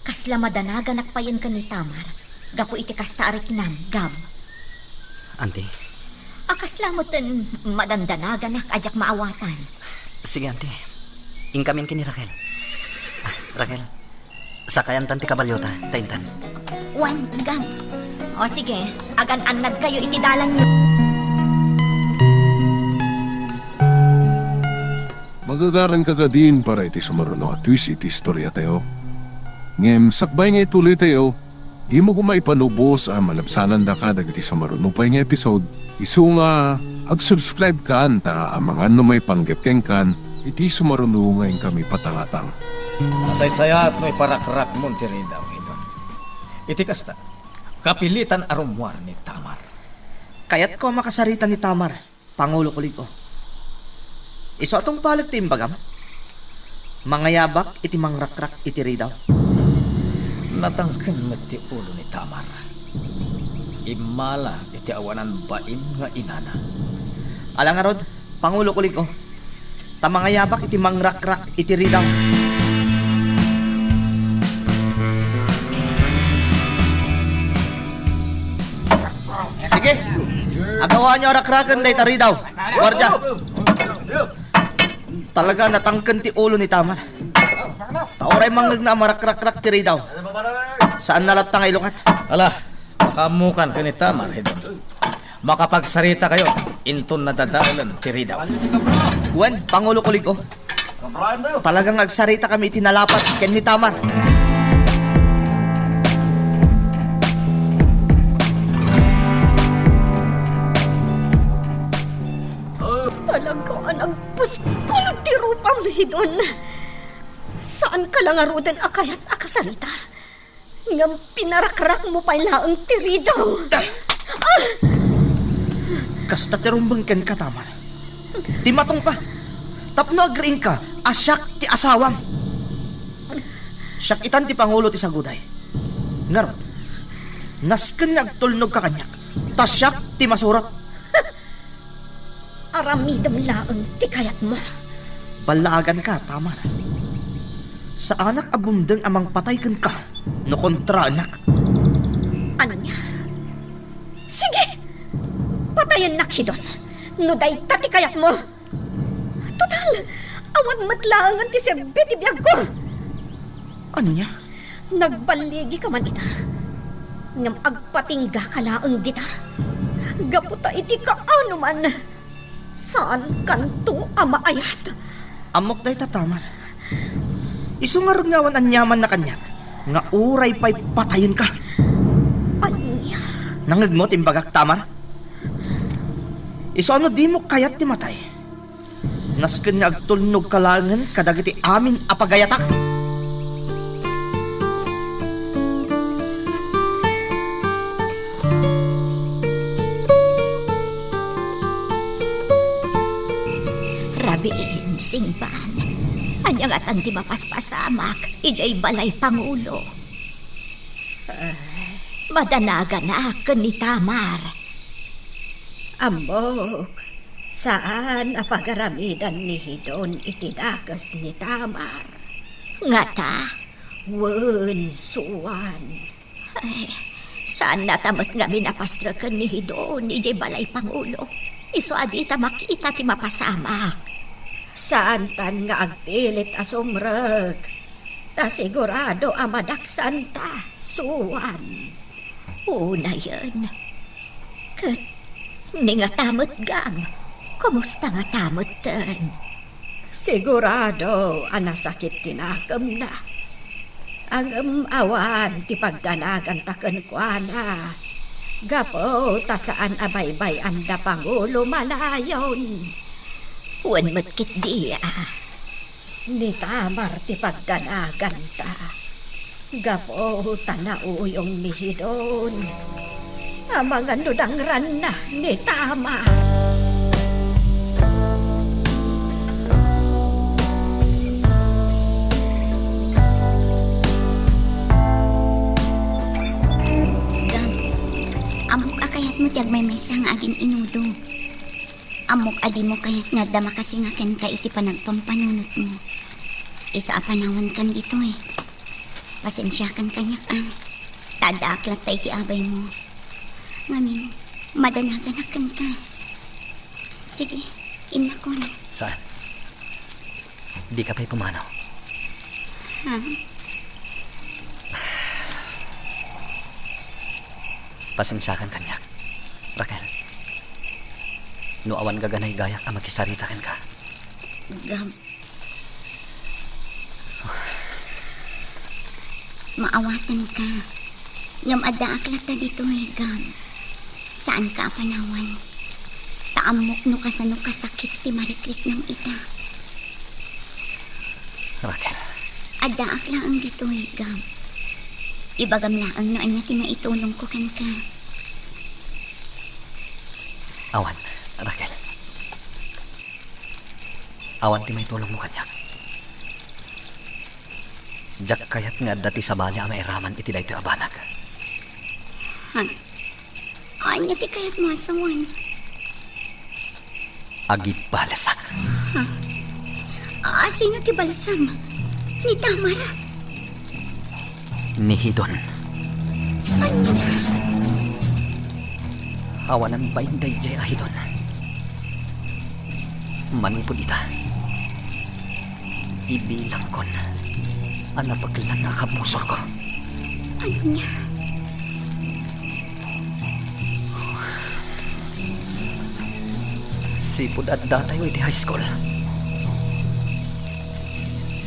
Kasla madanaganak payen ken ni Tamar gapu iti kasta a riknam, Gab. Anti. A kasla metten madandanaganak a diak maawatan. Sige, anti. Inkamin ken ni Raquel. Ah, Raquel, sakayantan ti kabaliota, ta intan. Wen, Gab. O sige, agan-annadkayo iti dalanyo. Magagaranka kadin para iti sumaruno a twist iti istoriatayo. Ngem sakbay nga ituloytayo, dimo koma ipanubos a malabsanandaka dagiti sumaruno pay nga episode, isu nga ag-subscribe kan ta amangan no maipanggep kenkan iti sumaruno nga inkami patangatang. Nasaysayaat no iparakrakmon ti ridaw, Hidon. Iti kasta, kapilitan a rummuar ni Tamar. Kayatko a makasarita ni Tamar. Pangulo Kulig-o. Isu a tungpalek ti imbagam. Mangayabak iti mangrakrak iti ridaw. Natangken met ti ulo ni Tamar. Immala iti awanan bain nga inana. Ala ngarud, Pangulo Kulig-o. Ta mangayabak iti mangrakrak iti ridaw. Sige. Agawaanyo a rakraken dayta ridaw. Guardia. Talaga, natangken ti ulo ni Tamar. Ta uray mangngegna a marakrakrak ti ridaw, saanna latta nga ilungat. Ala, makaammokan ken ni Tamar, Hidon. Makapagsaritakayo inton nadadaelen ti ridaw. Wen, Pangulo Kulig-o. Talaga nga agsaritakami iti nalapat ken ni Tamar. Talaga a nagpuskol ti rupam, Hidon. Saanka la ngaruden a kayat a kasarita. Ngem pinarakrakmo pay laeng ti ridaw. Ah! Ah! Kasta ti rumbeng kenka, Tamar. Ti matungpa, tapno agriingka a siak ti asawam. Siak itan ti pangulo ti saguday. Ngarud, nasken nga agtulnogka kaniak, ta siak ti masurot. Aramidem laeng ti kayatmo. Ballaaganka, Tamar. Saanak a bumdeng a mangpatay kenka no kontraenak. Ania? Sige! Patayennak, Hidon, no dayta ti kayatmo. Total, awan met laengen ti serbi ti biagko. Ania? Nagballigika man ita, ngem agpatinggaka laeng dita. Gapu ta iti kaanoman, saankanto a maayat. Ammok dayta, Tamar. Isu ngarud nga awan aniamanna kaniak nga uray pay patayenka. Ania? Nangngegmo ti imbagak, Tamar? Isu a no dimo kayat ti matay, nasken nga agtulnogka laengen kadagiti amin a pagayatak. Rabiin, singban. Ania ngatan ti mapaspasamak idiay balay pangulo? Madanaganak ken ni Tamar. Ammok, saan a pagaramidan ni Hidon iti dakes ni Tamar. Ngata? Wen, suan. Ay, saanna ta met ngamin a pastreken ni Hidon idiay balay pangulo. Isu a dita makita ti mapasamak. Saantan nga agpilit a sumrek. Ta sigurado a madaksanta, suan. Unayen. Ket, ni ngata met, Gam, kumusta ngata metten? Sigurado a nasakit ti nakemna. Ngem awan ti pagdanaganta kenkuana. Gapu ta saan a baybay-anda pangulo manayon. Wen met ketdi a. Ni Tamar ti pagdanaganta. Gapu ta nauyong ni Hidon. Amangan no dangranna ni Tamar. Gam, ammok a kayatmo ti agmaymaysa nga agin-inudo. Ammok a dimo kayat nga adda makasingak kenka iti panagpampanunotmo. Isu a panawankan ditoy. Pasensiakan kaniak, a. Ta addaak latta iti abaymo. Ngamin, madanaganak kenka. Sige, innakon. Saan? Dika pay pumanaw. Ha? Pasensiakan kaniak, Raquel. No awan gaganaygayat a makisarita kenka. Gab, Maawatanka. Ngem addaak latta ditoy, Gab. Saanka a panawan. Ta ammok no kasano kasakit ti marikriknam ita. Raquel. Addaak laeng ditoy, Gab. Ibagam laeng no ania ti maitulongko kenka. Awan, Raquel. Awan ti maitulongmo kaniak. Diak kayat nga adda ti sabali a mairaman iti daytoy a banag. Han, ania ti kayatmo a sawen? Agibalesak. Ha? A, sino ti balesem? Ni Tamar? Ni Hidon. Ania? Awanan bain daydiay a Hidon. Manipud ita, ibilangkon a napeklan a kabusorko. Ania? Sipud addatayo iti high school,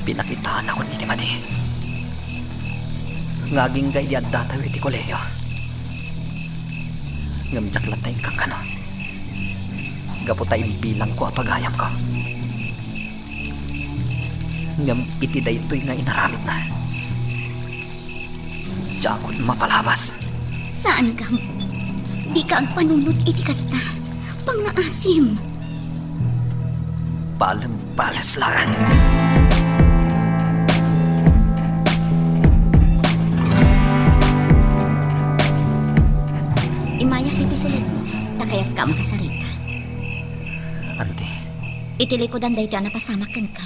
pinakitaanakon iti madi nga agingga idi addatayo iti kolehiyo. Ngem diak latta inkankano gapu ta imbilangko a pagayamko. Ngem iti daytoy nga inaramidna, diakon mapalabas. Saan, Gab. Dika agpanunot iti kasta. Pangngaasim. Palem-pales laeng. Immayak ditoy sulodmo, ta kayatka a makasarita. Anti. Iti likudan daytoy a napasamak kenka,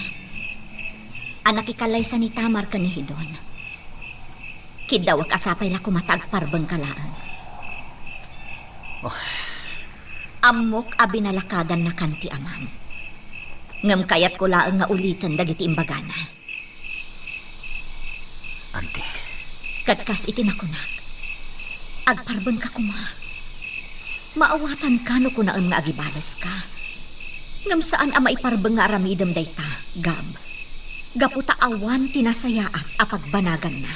a nakikallaysa ni Tamar ken ni Hidon. Kiddawek a sapay la koma ta agparbengka laeng. Oh. Ammok a binalakadannakan ti amam. Ngem kayatko laeng nga uliten dagiti imbagana. Anti. Ket kas iti nakunak, agparbengka koma. Maawatanka no kunaem nga agibaleska. Ngem saan a maiparbeng nga aramidem dayta, Gab. Gapu ta awan ti nasayaat a pagbanaganna.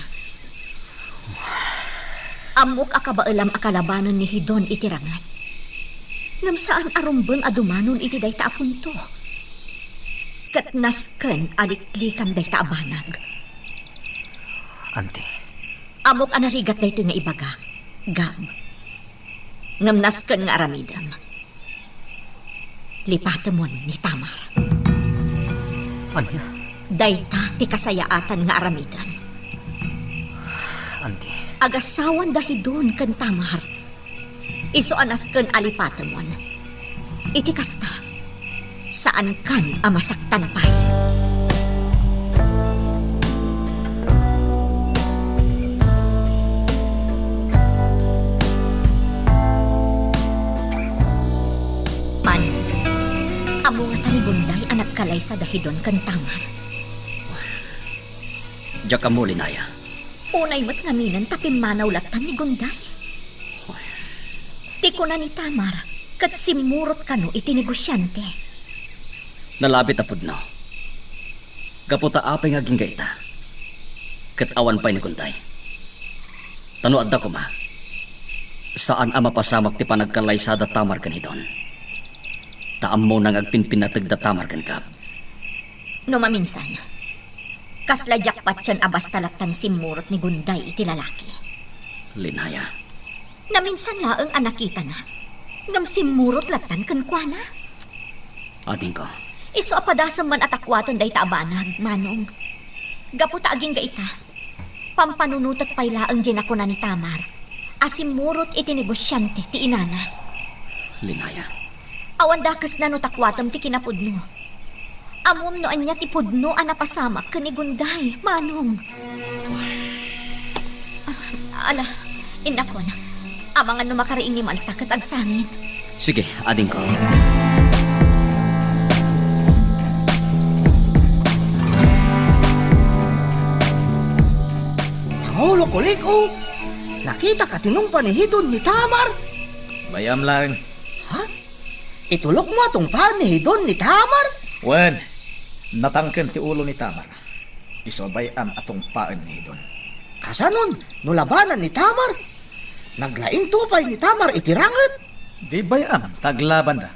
Ammok a kabaelam a kalabanen ni Hidon iti ranget. Ngem saan a rumbeng a dumanon iti dayta a punto. Ket nasken a liklikam dayta a banag. Anti. Ammok a narigat daytoy nga ibagak, Gab. Ngem nasken nga aramidem. Lipatemon ni Tamar. Ania? Dayta ti kasayaatan nga aramidem. Anti. Agasawan da Hidon ken Tamar. Isu a nasken a lipatemon. Iti kasta, saankan a masaktan pay. Man, Ammo ngata ni Gunday a nagkalaysa da Hidon ken Tamar? Diak ammo, Linaya. Unay met ngaminen ta pimmanaw lattan ni Gunday. Ti kuna ni Tamar, ket simmurot kano iti negosiante. Nalabit a pudno. Gapu ta apay nga agingga ita, ket awan pay ni Gunday. Ta no adda koma, saan a mapasamak ti panagkallaysada Tamar ken Hidon. Ta ammona nga agpinpinnategda Tamar ken Gab. No maminsan, kasla diak patien a basta lattan simmurot ni Gunday iti lalaki. Linaya. Naminsan laeng a nakitana, ngem simmurot lattan kenkuana. Adingko. Isu a padasem man a takuaten dayta a banag, Manong. Gapu ta agingga ita, pampanunotek pay laeng diay nakuna ni Tamar a simmurot iti negosiante ti inana. Linaya. Awan dakesna no takuatem ti kinapudno. Ammom no ania ti pudno a napasamak ken ni Gunday, Manong. Ala, innakon. Amangan no makariing ni Malta ket agsangit. Sige, adingko. Pangulo Kulik-o, nakitaka ti nungpa ni Hidon ni Tamar? Bay-am laeng. Ha? Itulokmo a tungpaen ni Hidon ni Tamar? Wen, natangken ti ulo ni Tamar. Isu a bay-am a tungpaen ni Hidon. Kasanon, no labanan ni Tamar? Naglaingto pay ni Tamar iti ranget. Di bay-am ta aglabanda.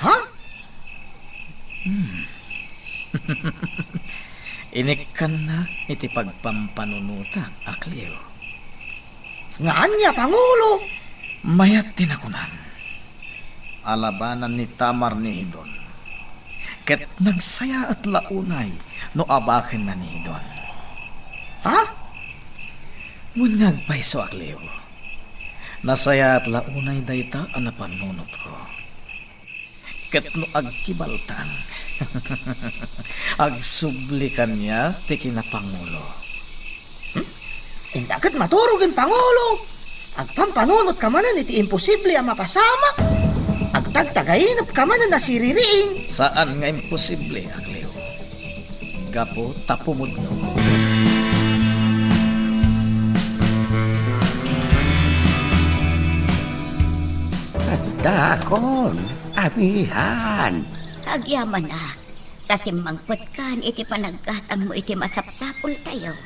Ha? Hmm. Inikkannak iti pagpampanunotak, a Cleo. Nga ania, Pangulo? Mayat ti nakunan. Alabanan ni Tamar ni Hidon. Ket nagsayaat la unay no abakenna ni Hidon. Ha? Wen nga agpayso, a Cleo. Nasayaat la unay dayta a napanunotko. Ket no agkibaltang, agsubli kaniak ti kinapangulo. Hmm? Inta ket maturogen, Pangulo. Agpampanunotka manen iti imposible a mapasamak. Agtagtagainepka manen a siririing. Saan nga imposible, a Cleo. Gapu ta pumudno. Addaakon, amihan. Agyamanak, ta simmangpetkan iti panaggatangmo iti masapsapultayo.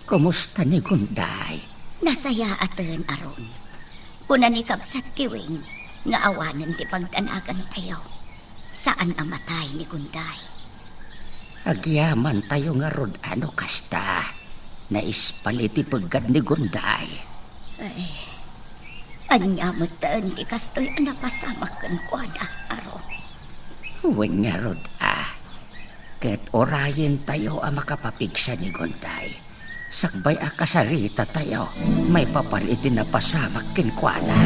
Kumusta ni Gunday? Nasayaaten, Aron. Kuna ni Kabsat Kiwing nga awanen ti pagdanagantayo. Saan a matay ni Gunday. Agyamantayo ngarud a no kasta. Naispal iti peggad ni Gunday. Ay, ania metten ti kastoy a napasamak kenkuana, Aron? Wen ngarud a. Ket urayentayo a makapapigsa ni Gunday. Sakbay a kasaritatayo maipapan iti napasamak kenkuana.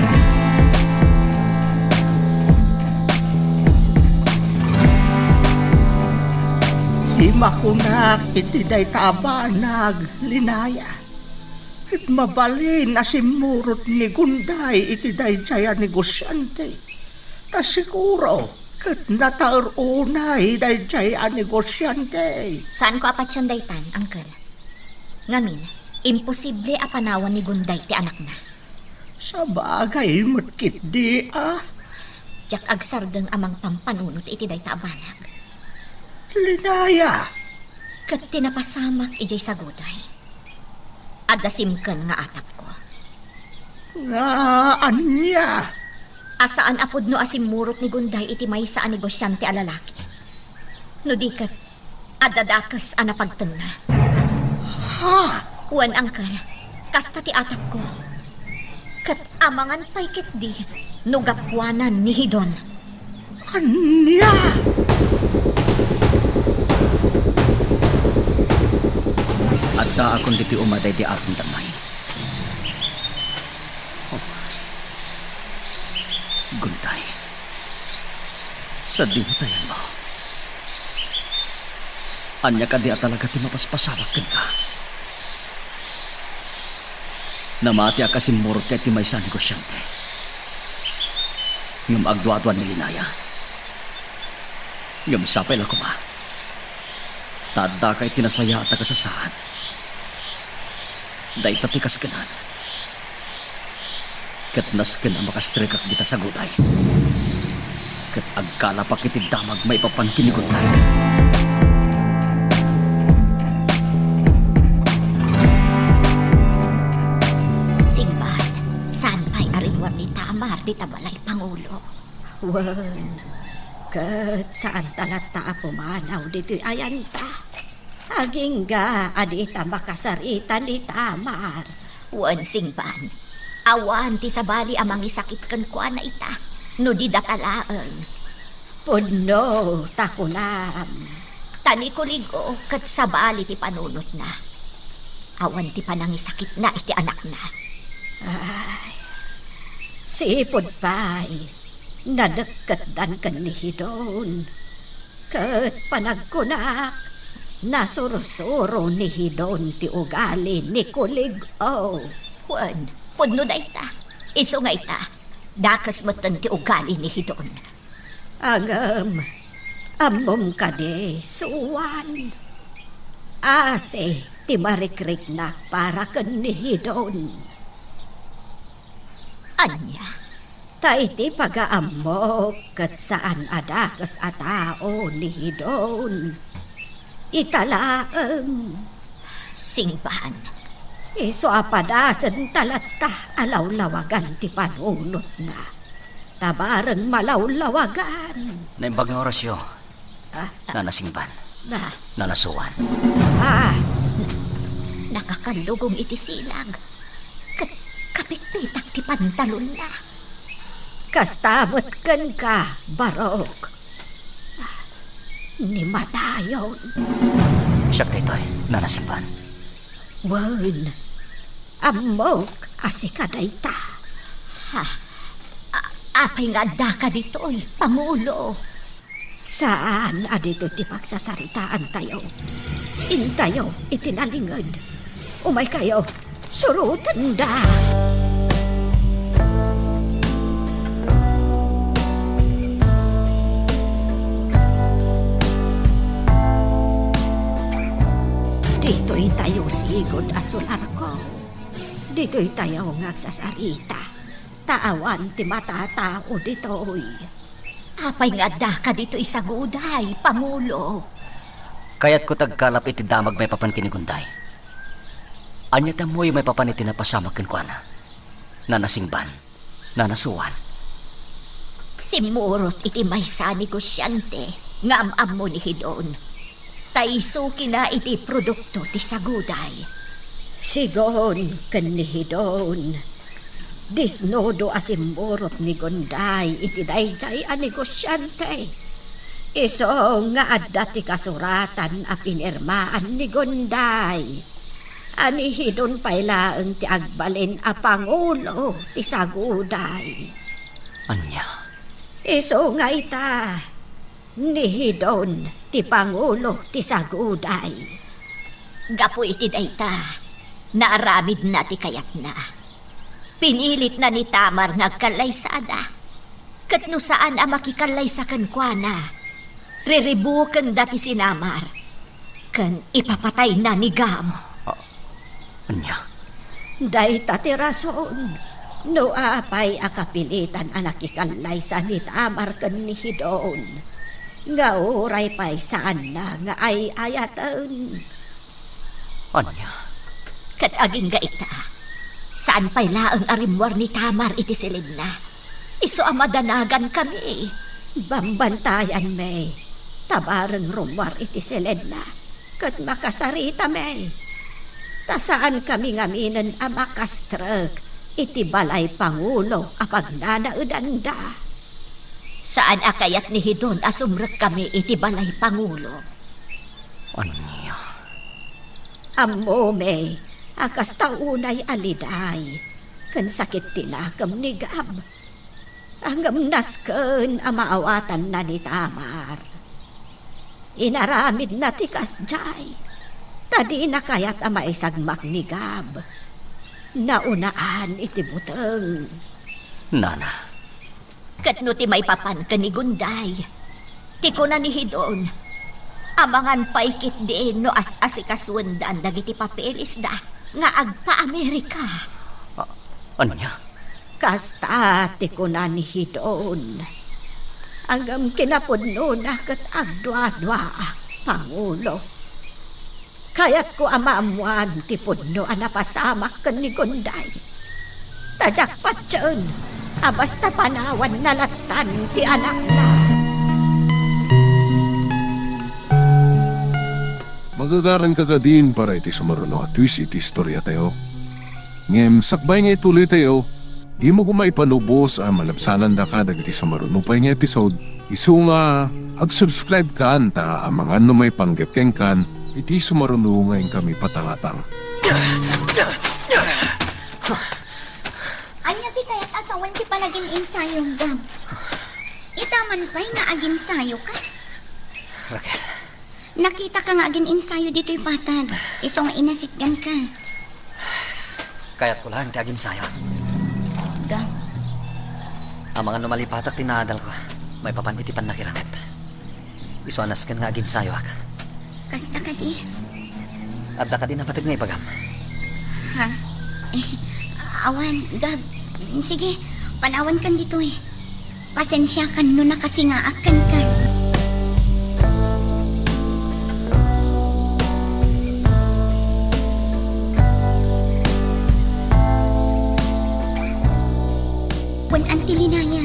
Ti makunak iti dayta a banag, Linaya, ket mabalin a simmurot ni Gunday iti daydiay a negosiante. Ta siguro, ket nataer unay daydiay a negosiante. Saanko a patien daytan, Uncle. Ngamin, imposible a panawan ni Gunday ti anakna. Sabagay met ketdi a. Diak agsardeng a mangpampanunot iti dayta a banag. Linaya! Ket ti napasamak idiay saguday. Adda simken nga atapko. Nga ania? A saan a pudno a simmurot ni Gunday iti maysa a negosiante a lalaki. No di ket, adda dakes a napagtenna. Ha? Wen, Uncle, kasta ti atapko. Ket amangan pay ketdi no gapuanan ni Hidon. Ania? Addaakon ditoy uma daydi Apong Damay. Oh. Gunday. Sadino ti ayanmo? Ania kadi a talaga ti mapaspasamak kenka? Namati a kasimmurot ka iti maysa a negosiante. Ngem agduadua ni Linaya. Ngem sapay la koma ta addaka iti nasayaat a kasasaad. Dayta ti kaskenan. Ket nasken a makastrekak dita saguday. Ket agkalapak iti damag maipapan ken ni Gunday. Singban, saan pay a rimmuar ni Tamar dita balay, Pangulo? Wen, ket saanta latta a pumanaw ditoy ayanta. Agingga a dita makasarita ni Tamar. Wen, Singban, awan ti sabali a mangisakit kenkuana ita, no di data laeng. Pudno ta kunam. Ta ni Kulig-o ket sabali ti panunotna. Awan ti panangisakitna iti anakna. Ay, sipud pay, nadekketdan ken ni Hidon. Ket panagkunak, nasursuro ni Hidon ti ugali ni Kulig-o. Wen, pudno dayta. Isu nga ita, dakes metten ti ugali ni Hidon. Ngem, ammom kadi, Suan? Asi ti marikriknak para ken ni Hidon. Ania? Ta iti pagaammok ket saan a dakes a tao ni Hidon. Ita laeng. Singban. Isu a padasenta latta a lawlawagan ti panunotna. Ta bareng malawlawagan. Naimbag nga orasyo. Ah, Nana Singban. Na. Nana Suan. Ah. Nakakallugong iti sinag. Ket kapitpitak ti pantalonna. Kasta met kenka, Barok. Ni madayon. Siak daytoy, Nana Singban. Wen, ammok a sika dayta. Ha? A-, apay nga addaka ditoy, Pangulo? Saan a ditoy ti pagsasaritaantayo. Intayo iti nalinged. Umaykayo, surotenda. Ditoytayo sigud a sularko. Ditoytayo nga agsasarita. Ta awan ti matatao ditoy. Apay nga addaka ditoy saguday, Pangulo? Kayatko ti agkalap iti damag maipapan ken ni Gunday. Ania ti ammoyo maipapan iti napasamak kenkuana, Nana Singban, Nana Suan? Simmurot iti maysa a negosiante nga am-ammo ni Hidon. Ta isu kina iti produkto ti saguday. Sigon ken ni Hidon, disnudo a simmurot ni Gunday iti daydiay a negosiante. Isu nga adda ti kasuratan a pinirmaan ni Gunday a ni Hidon pay laeng ti agbalin a pangulo ti saguday. Ania? Isu nga ita, ni Hidon ti pangulo ti saguday. Gapu iti dayta, naaramidna ti kayatna. Pinilitna ni Tamar nga agkallaysada. Ket no saan a makikallaysa kenkuana, riribukenda ti sinamar ken ipapatayna ni Gab. A-, ania? Dayta ti rason no apay a kapilitan a nakikallaysa ni Tamar ken ni Hidon, nga uray pay saanna nga ay-ayaten. Ania? Ket agingga ita, saan pay laeng a rimmuar ni Tamar iti siledna. Isu a madanagankami. Bambantayanmi, ta bareng rummuar iti siledna ket makasaritami. Ta saankami ngaminen a makastrek iti balay pangulo a pagnanaedanda. Saan a kayat ni Hidon a sumrekkami iti balay pangulo. Ania? Ammomi a kasta unay a liday ken sakit ti nakem ni Gab. Ngem nasken a maawatanna ni Tamar. Inaramidna ti kasdiay, ta dina kayat a maisagmak ni Gab. Naunaan iti buteng. Nana. Ket no ti maipapan ken ni Gunday, Ti kuna ni Hidon, amangan pay ketdi no as-asikasuendan dagiti papelisda nga agpa-Amerika. A-, ania? Kasta ti kuna ni Hidon. Ngem kinapudnona ket agduaduaak, Pangulo. Kayatko a maammoan ti pudno a napasamak ken ni Gunday. Ta diak patien a basta panawanna lattan ti anakna. Magagaranka kadin para iti sumaruno a twist iti istoriatayo. Ngem sakbay nga ituloytayo, dimo koma ipanubos a malabsanandaka dagiti sumaruno pay nga episode, isu nga ag-subscribe kan ta amangan no maipanggep kenkan iti sumaruno nga inkami patangatang. Ania ti kayat a sawen ti panagin-ensayom, Gab? Ita man pay nga aginsayoka. Raquel. Nakitaka nga agin-ensayo ditoy patag. Isu nga inasikganka. Kayatko laeng ti aginsayo. Gab. Amangan no malipatak ti naadalko maipapan iti pannakirangep. Isu a nasken nga aginsayoak. Kasta kadi? Adda kadi napateg nga ibagam? Ha? Eh, awan, Gab. Sige, panawankan ditoy. Pasensiakan no nakasingaak kenka. Wen, Auntie Linaya,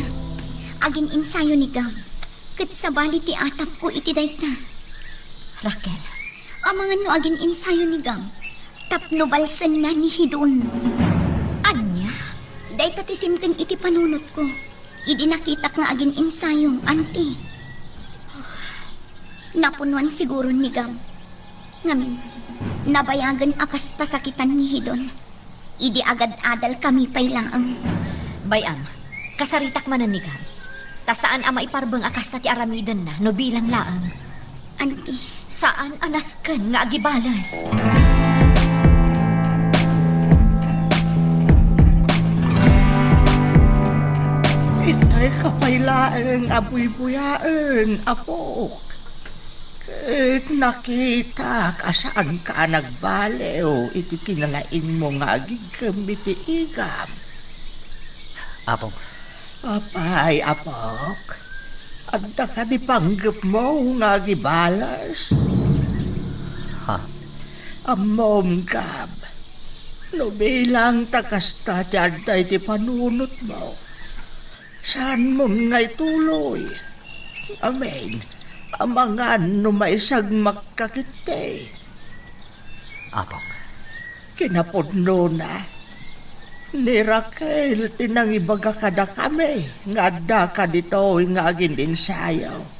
agin-ensayo ni Gab, ket sabali ti atapko iti dayta. Raquel, amangan no agin-ensayo ni Gab tapno balsenna ni Hidon. Ania? Dayta ti simken iti panunotko. Idi nakitak nga agin-ensayo, Auntie. Napunuan siguro ni Gab. Ngamin, nabayagen a paspasakitan ni Hidon. Idi agad-adal kami pay laeng. Bay-am, kasaritak manen ni Gab. Ta saan a maiparbeng a kasta ti aramidenna no bilang laeng. Auntie. Saan a nasken nga agibales. Intayka pay laeng a buybuyaen, apok. Ket nakitak a saanka a nagbaliw iti kinalaingmo nga agigkem iti igam. Apong, Apay, apok? Adda kadi panggepmo nga agibales? Ha? Ammom, Gab, no bilang ta kasta ti adda iti panunotmo, saanmon nga ituloy. Amin, amangan no maisagmakka ketdi. Apong. Kinapudnona, ni Raquel ti nangibaga kadakami nga addaka ditoy nga agin-ensayo.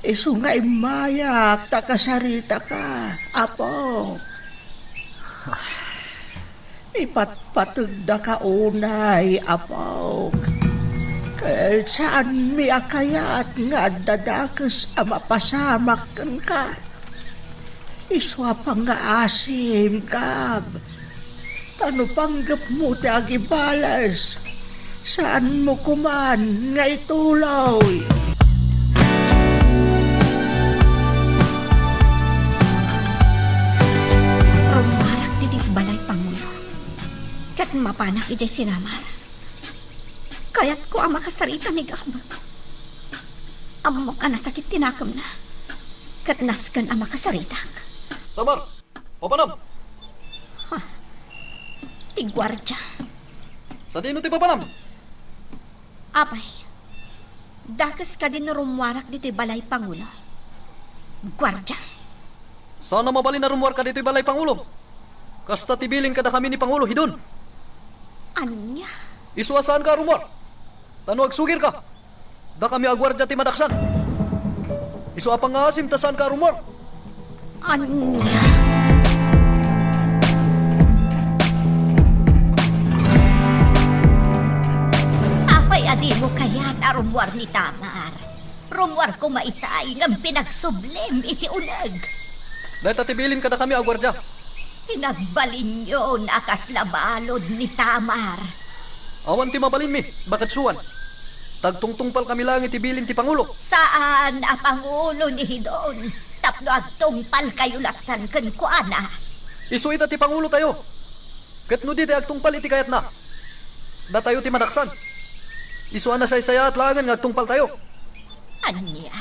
Isu nga immayak ta kasaritaka, apok. Ipatpategdaka unay, apok. Ket saanmi a kayat nga adda dakes a mapasamak kenka. Isu a pangngaasim, Gab. Ta no panggepmo ti agibales, saanmo koman nga ituloy. Rummuarak ditoy balay pangulo. Ket mapanak idiay sinamar. Kayatko a makasarita ni Gab. Ammok a nasakit ti nakemna. Ket nasken a makasaritak. Tamar! Papanam! Ha? Ti guardia. Sadino ti papanam? Apay, dakes kadi no rummuarak ditoy balay pangulo? Guardia. Saan a mabalin a rummuarka ditoy balay pangulo. Kasta ti bilin kadakami ni Pangulo Hidon. Ania? Isu a saanka a rummuar. Ta no agsukirka, dakami a guardia ti madaksan. Isu a pangngaasim ta saanka a rummuar. Ania? Apay a dimo kayat a rummuar ni Tamar? Rummuar koma itay ngem pinagsublim iti uneg. Dayta ti bilin kadakami a guardia. Pinagbalinyon a kasla balud ni Tamar. Awan ti mabalinmi, baket suan. Ta agtungtungpalkami laeng iti bilin ti pangulo. Saan a pangulo ni Hidon tapno agtungpalkayo lattan kenkuana. Isu ita ti pangulotayo. Ket no di tayo agtungpal iti kayatna, datayo ti madaksan. Isu a nasaysayaat laengen nga agtungpaltayo. Ania?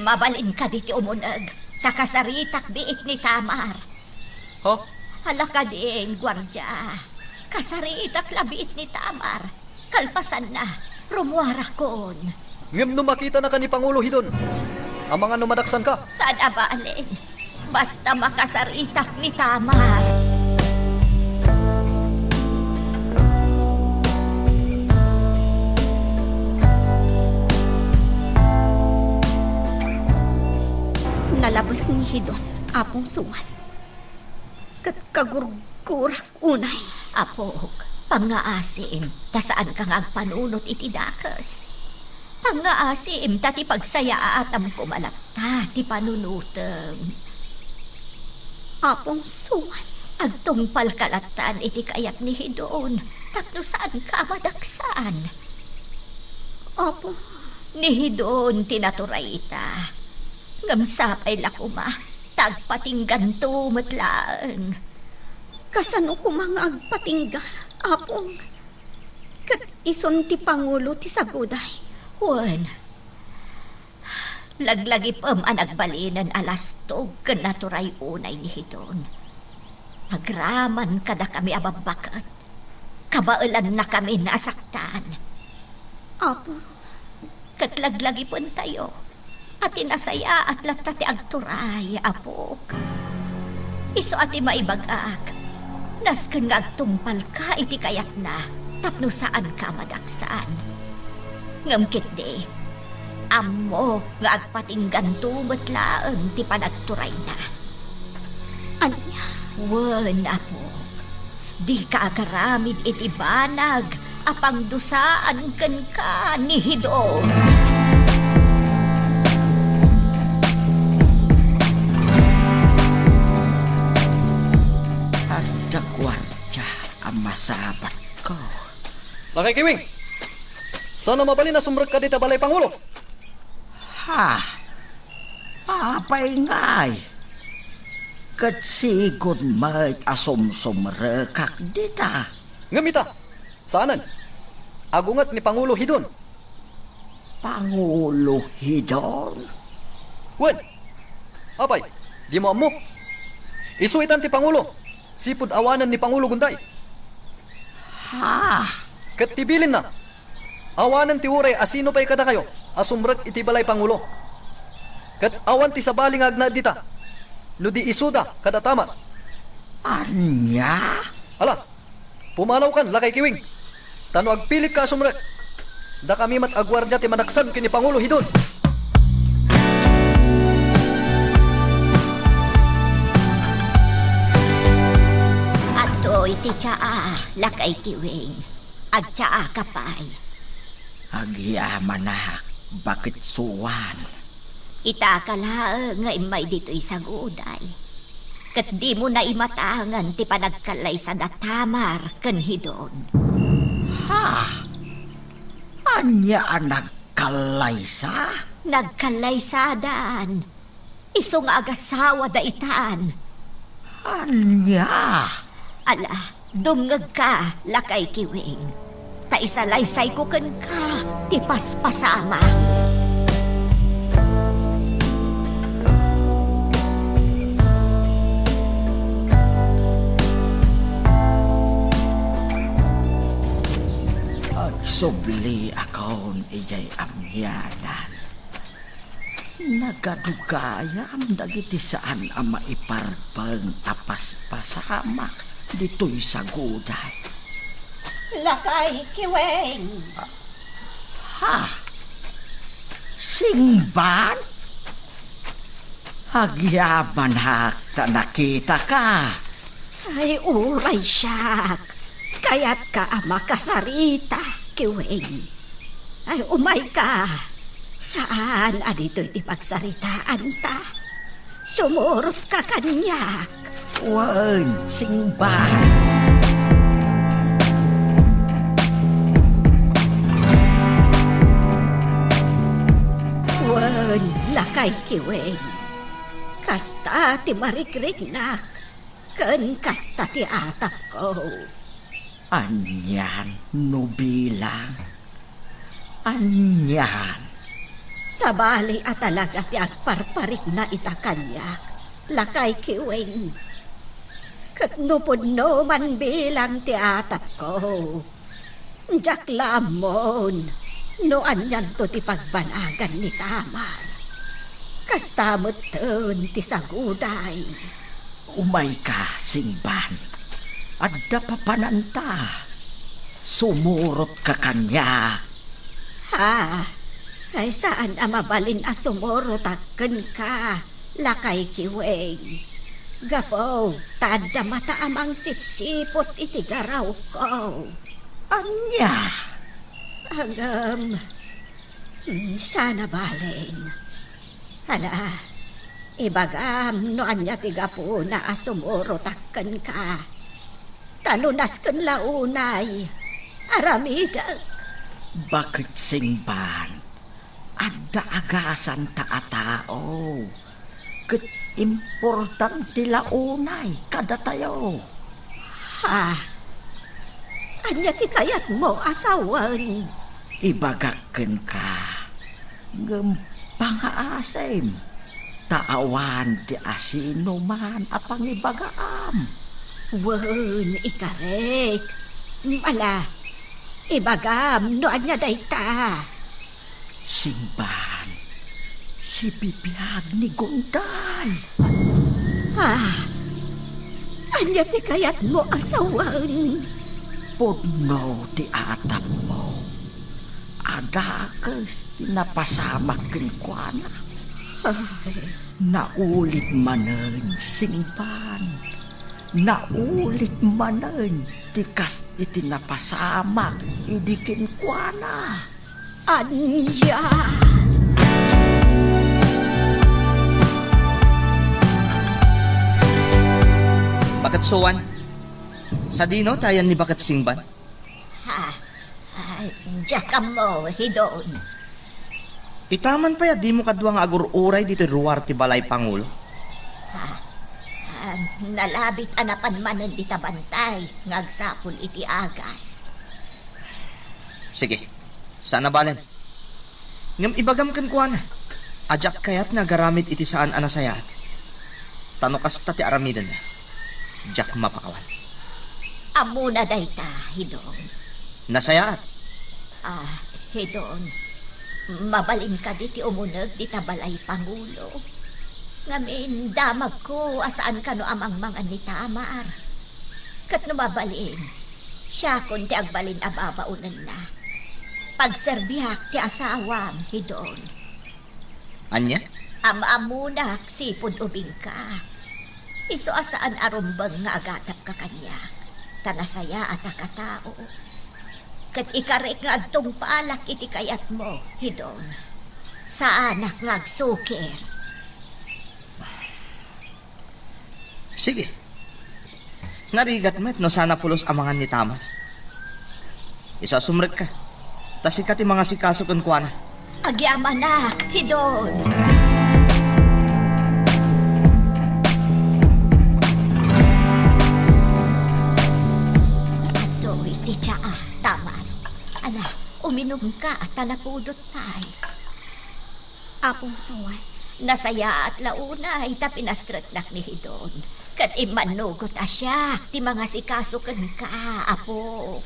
Mabalin kadi ti umuneg ta kasaritak biit ni Tamar? Ha? Ala kadin, guardia. Kasaritak la biit ni Tamar. Kalpasanna, rumuarakon. Ngem no makitanaka ni Pangulo Hidon, amangan no madaksanka. Saan a bale. Basta makasaritak ni Tamar. Nalabes ni Hidon, Apong Suan. Ket kagurgurak unay. Apok, pangngaasim, ta saanka nga agpanunot iti dakes. Pangngaasim, ta ti pagsayaatam koma latta ti panunotem. Apong Suan. Agtungpalka lattan iti kayat ni Hidon, tapno saanka a madaksan. Apo. Ni Hidon ti naturay ita. Ngem sapay la koma, ta agpatingganto met laeng. Kasano koma nga agpatingga, Apong? Ket isun ti pangulo ti saguday. Wen, laglagipem a nagbalinen a lastog ken naturay unay ni Hidon. Agraman kadakami a babbaket. Kabaelannakamin a saktan. Apo. Ket laglagipentayo a ti nasayaat latta ti agturay, Apok. Isu a ti maibagak, nasken nga agtungpalka iti kayatna tapno saanka a madaksan. Ngem ketdi, ammok nga agpatingganto met laeng ti panagturayna. Ania? Wen, Apok. Dika agaramid iti banag a pangdusaan kenka ni Hidon. Adda guardia a masabatko. Lakay Kiwing, saan a mabalin a sumrekka dita balay pangulo? Ha? Apay ngay? Ket sigud met a sumsumrekak dita. Ngem ita, saanen. Agunget ni Pangulo Hidon. Pangulo Hidon? Wen. Apay, dimo ammo? Isu itan ti Pangulo. Sipud awanen ni Pangulo Gunday. Ha? Ket ti bilinna, awanen ti uray a sino pay kadakayo a sumrek iti balay pangulo. Ket awan ti sabali nga agnaed dita, no di isuda kada Tamar. Ania? Ala, pumanawkan, Lakay Kiwing. Ta no agpilitka a sumrek, dakami met a guardia ti madaksan ken ni Pangulo Hidon. Adtoy ti tsaa, Lakay Kiwing. Agtsaaka pay. Agyamanak, Baket Suan. Itaka laeng nga immay ditoy saguday. Ket dimo naimatangan ti panagkallaysada Tamar ken Hidon. Ha? Ania a nagkallaysa? Nagkallaysadan. Isu nga agasawada itan. Ania? Ala, dumngegka, Lakay Kiwing. Ta isalaysayko kenka ti paspasamak. Agsubliakon idiay amianan. Nagadugayam dagiti saan a maiparbeng a paspasamak ditoy saguday. Lakay Kiweng! Ha? Singban? Agyamanak ta nakitaka. Ay, uray siak. Kayatka a makasarita, Kiweng. Ay, umayka. Saan a ditoy ti pagsaritaanta. Sumurotka kaniak. Wen, singba. Ay, Kiweng, kasta ti marigrignak, ken kasta ti atapko. Anian no bilang? Anian? Sabali a talaga ti agparparikna ita kaniak, lakay Kiweng. Ket no pudno man bilang ti atapko, diak la ammon no anianto ti pagbanagan ni Tamar. Kasta metten ti saguday. Umayka, Singban. Adda papananta. Sumurotka kaniak. Ha? Ay, saan a mabalin a sumurotak kenka, lakay Kiweng. Gapu ta adda mata a mangsipsiput iti garawko. Ania? Agam, mm, saan a balin. Ala, ibagam no ania ti gapuna a sumurotak kenka. Ta no nasken la unay, aramidek. Baket, Singban, adda agasanta a tao. Ket importante la unay kadatayo. Ha? Ania ti kayatmo a sawen? Ibagak kenka, ngem pangaasim, ta awan ti asinoman a pangibagaam. Wen, ikarek. Ala, ibagam no ania dayta. Singban, sibibiag ni Gunday. Ah, ania ti kayatmo a sawen? Pudno ti atapmo. Adakes ti napasamak kenkuana. Ay. Naulit manen, Singban. Naulit manen ti kas iti napasamak idi kenkuana. Ania? Baket Suan, sadino ti ayan ni Baket Singban? Ha? Ah, diak ammo, Hidon. Ita man pay a dimo kadua nga agur-uray ditoy ruar ti balay pangulo? Ah, ah, nalabit a napan manen dita bantay nga agsapul iti agas. Sige, saan a balen. Ngem ibagam kenkuana a diak kayat nga agaramid iti saan a nasayaat. Ta no kasta ti aramidenna, diak mapakawan. Ammona dayta, Hidon. Nasayaat. Ah, Hidon, mabalin kadi ti umuneg dita balay pangulo? Ngamin, damagko a saan kano a mangmangan ni Tamar. Ket no mabalin, siakon ti agbalin a babaonenna. Pagserbiak ti asawam, Hidon. Ania? Am-ammonak sipud ubingka. Isu a saan a rumbeng nga agatapka kaniak, ta nasayaatak a tao. Ket ikarek nga agtungpalak iti kayatmo, Hidon. Saanak nga agsukir. Sige. Narigat met no saan a pulos a mangan ni Tamar. Isu a sumrekka. Ta sika ti mangasikaso kenkuana. Agyamanak, Hidon. Adtoy ti tsaa, Tamar. Ala, uminumka, ta napudot pay. Apong Suan. Nasayaat la unay ta pinastreknak ni Hidon. Ket immannugot a siak ti mangasikaso kenka, apok.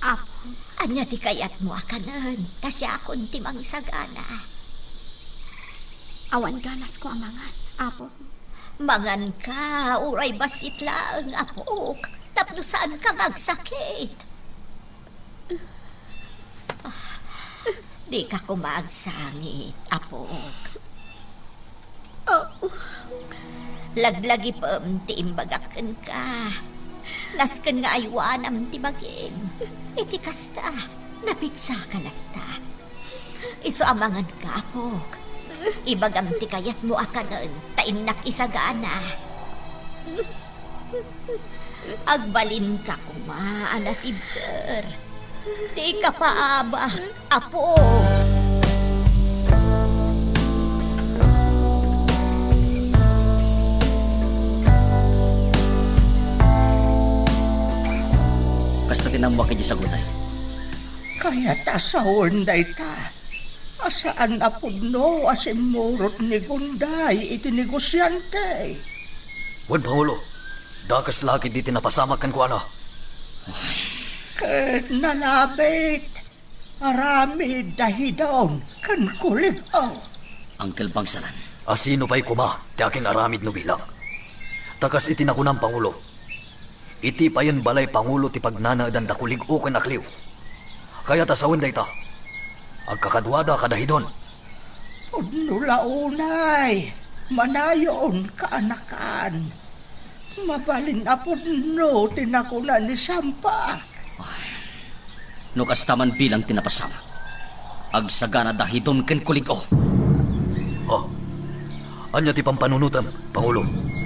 Apong. Ania ti kayatmo a kanen, ta siakon ti mangisagana? Awan ganasko a mangan, apong. Manganka, uray bassit laeng, apok, tapno saanka nga agsakit. Ah, dika koma agsangit, apok. Laglagipem ti imbagak kenka. Nasken nga aywanam ti bagim. Iti kasta, napigsaka latta. Isu a manganka, apok. Ibagam ti kayatmo a kanen, ta innak isagana. Agbalinka koma a natibker. Ti kapaabak, apo. Kasta ti nammuak idiay saguday. Kayat a sawen dayta a saan a pudno a simmurot ni Gunday iti negosiante. Wen, Pangulo, dakes la ketdi ti napasamak kenkuana. Ket nalabit, aramid da Hidon ken Kulig-o. Uncle Bangsalan. A sino pay koma ti akin-aramid no bilang? Ta kas iti nakunam, Pangulo, iti payen balay Pangulo ti pagnanaedan da Kulig-o ken Akliw. Kayat a sawen dayta, agkakaduada kada Hidon. Pudno la unay, manayon, kaanakan. Mabalin a pudno ti nakuna ni Sampak. No kasta man bilang ti napasamak, agsagana da Hidon ken Kulig-o. Oh, ania ti pampanunotem, Pangulo?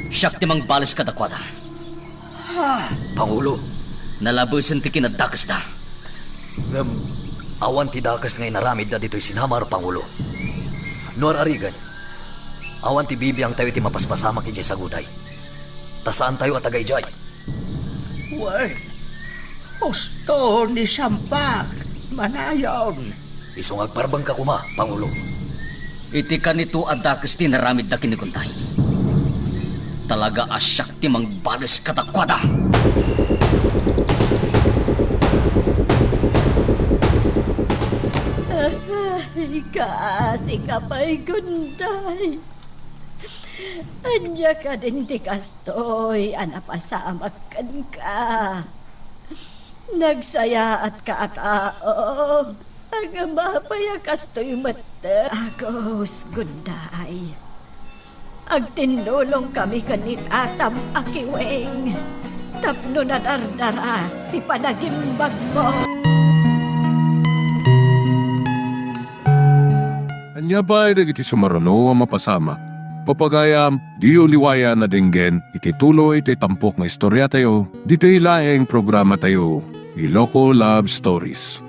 Siak ti mangbales kadakuada. Ha? Pangulo. Nalabesen ti kinadakesda. Ngem, awan ti dakes nga inaramidda ditoy sinamar, Pangulo. No ar-arigan, awan ti bibiangtayo iti mapaspasamak idiay saguday. Ta saantayo a taga idiay. Wen, husto ni Sampak, manayon. Isu nga agparbengka koma, Pangulo. Iti kanito a dakes ti inaramidda ken ni Gunday, talaga a siak ti mangbales kadakuada. Ay, kaasi ka pay, Gunday. Ania kadin ti kastoy a napasamak kenka? Nagsayaatka a tao, ngem apay a kastoy met? Agus, Gunday, agtinnulongkami ken ni tatam a kiweng tapno nadardaras ti panagimbagmo. Ania pay dagiti sumaruno a mapasamak? Papagayam, diyo liwayan a denggen iti tuloy ti tampok nga istoriatayo, ditoy laeng programatayo, Iloko Love Stories.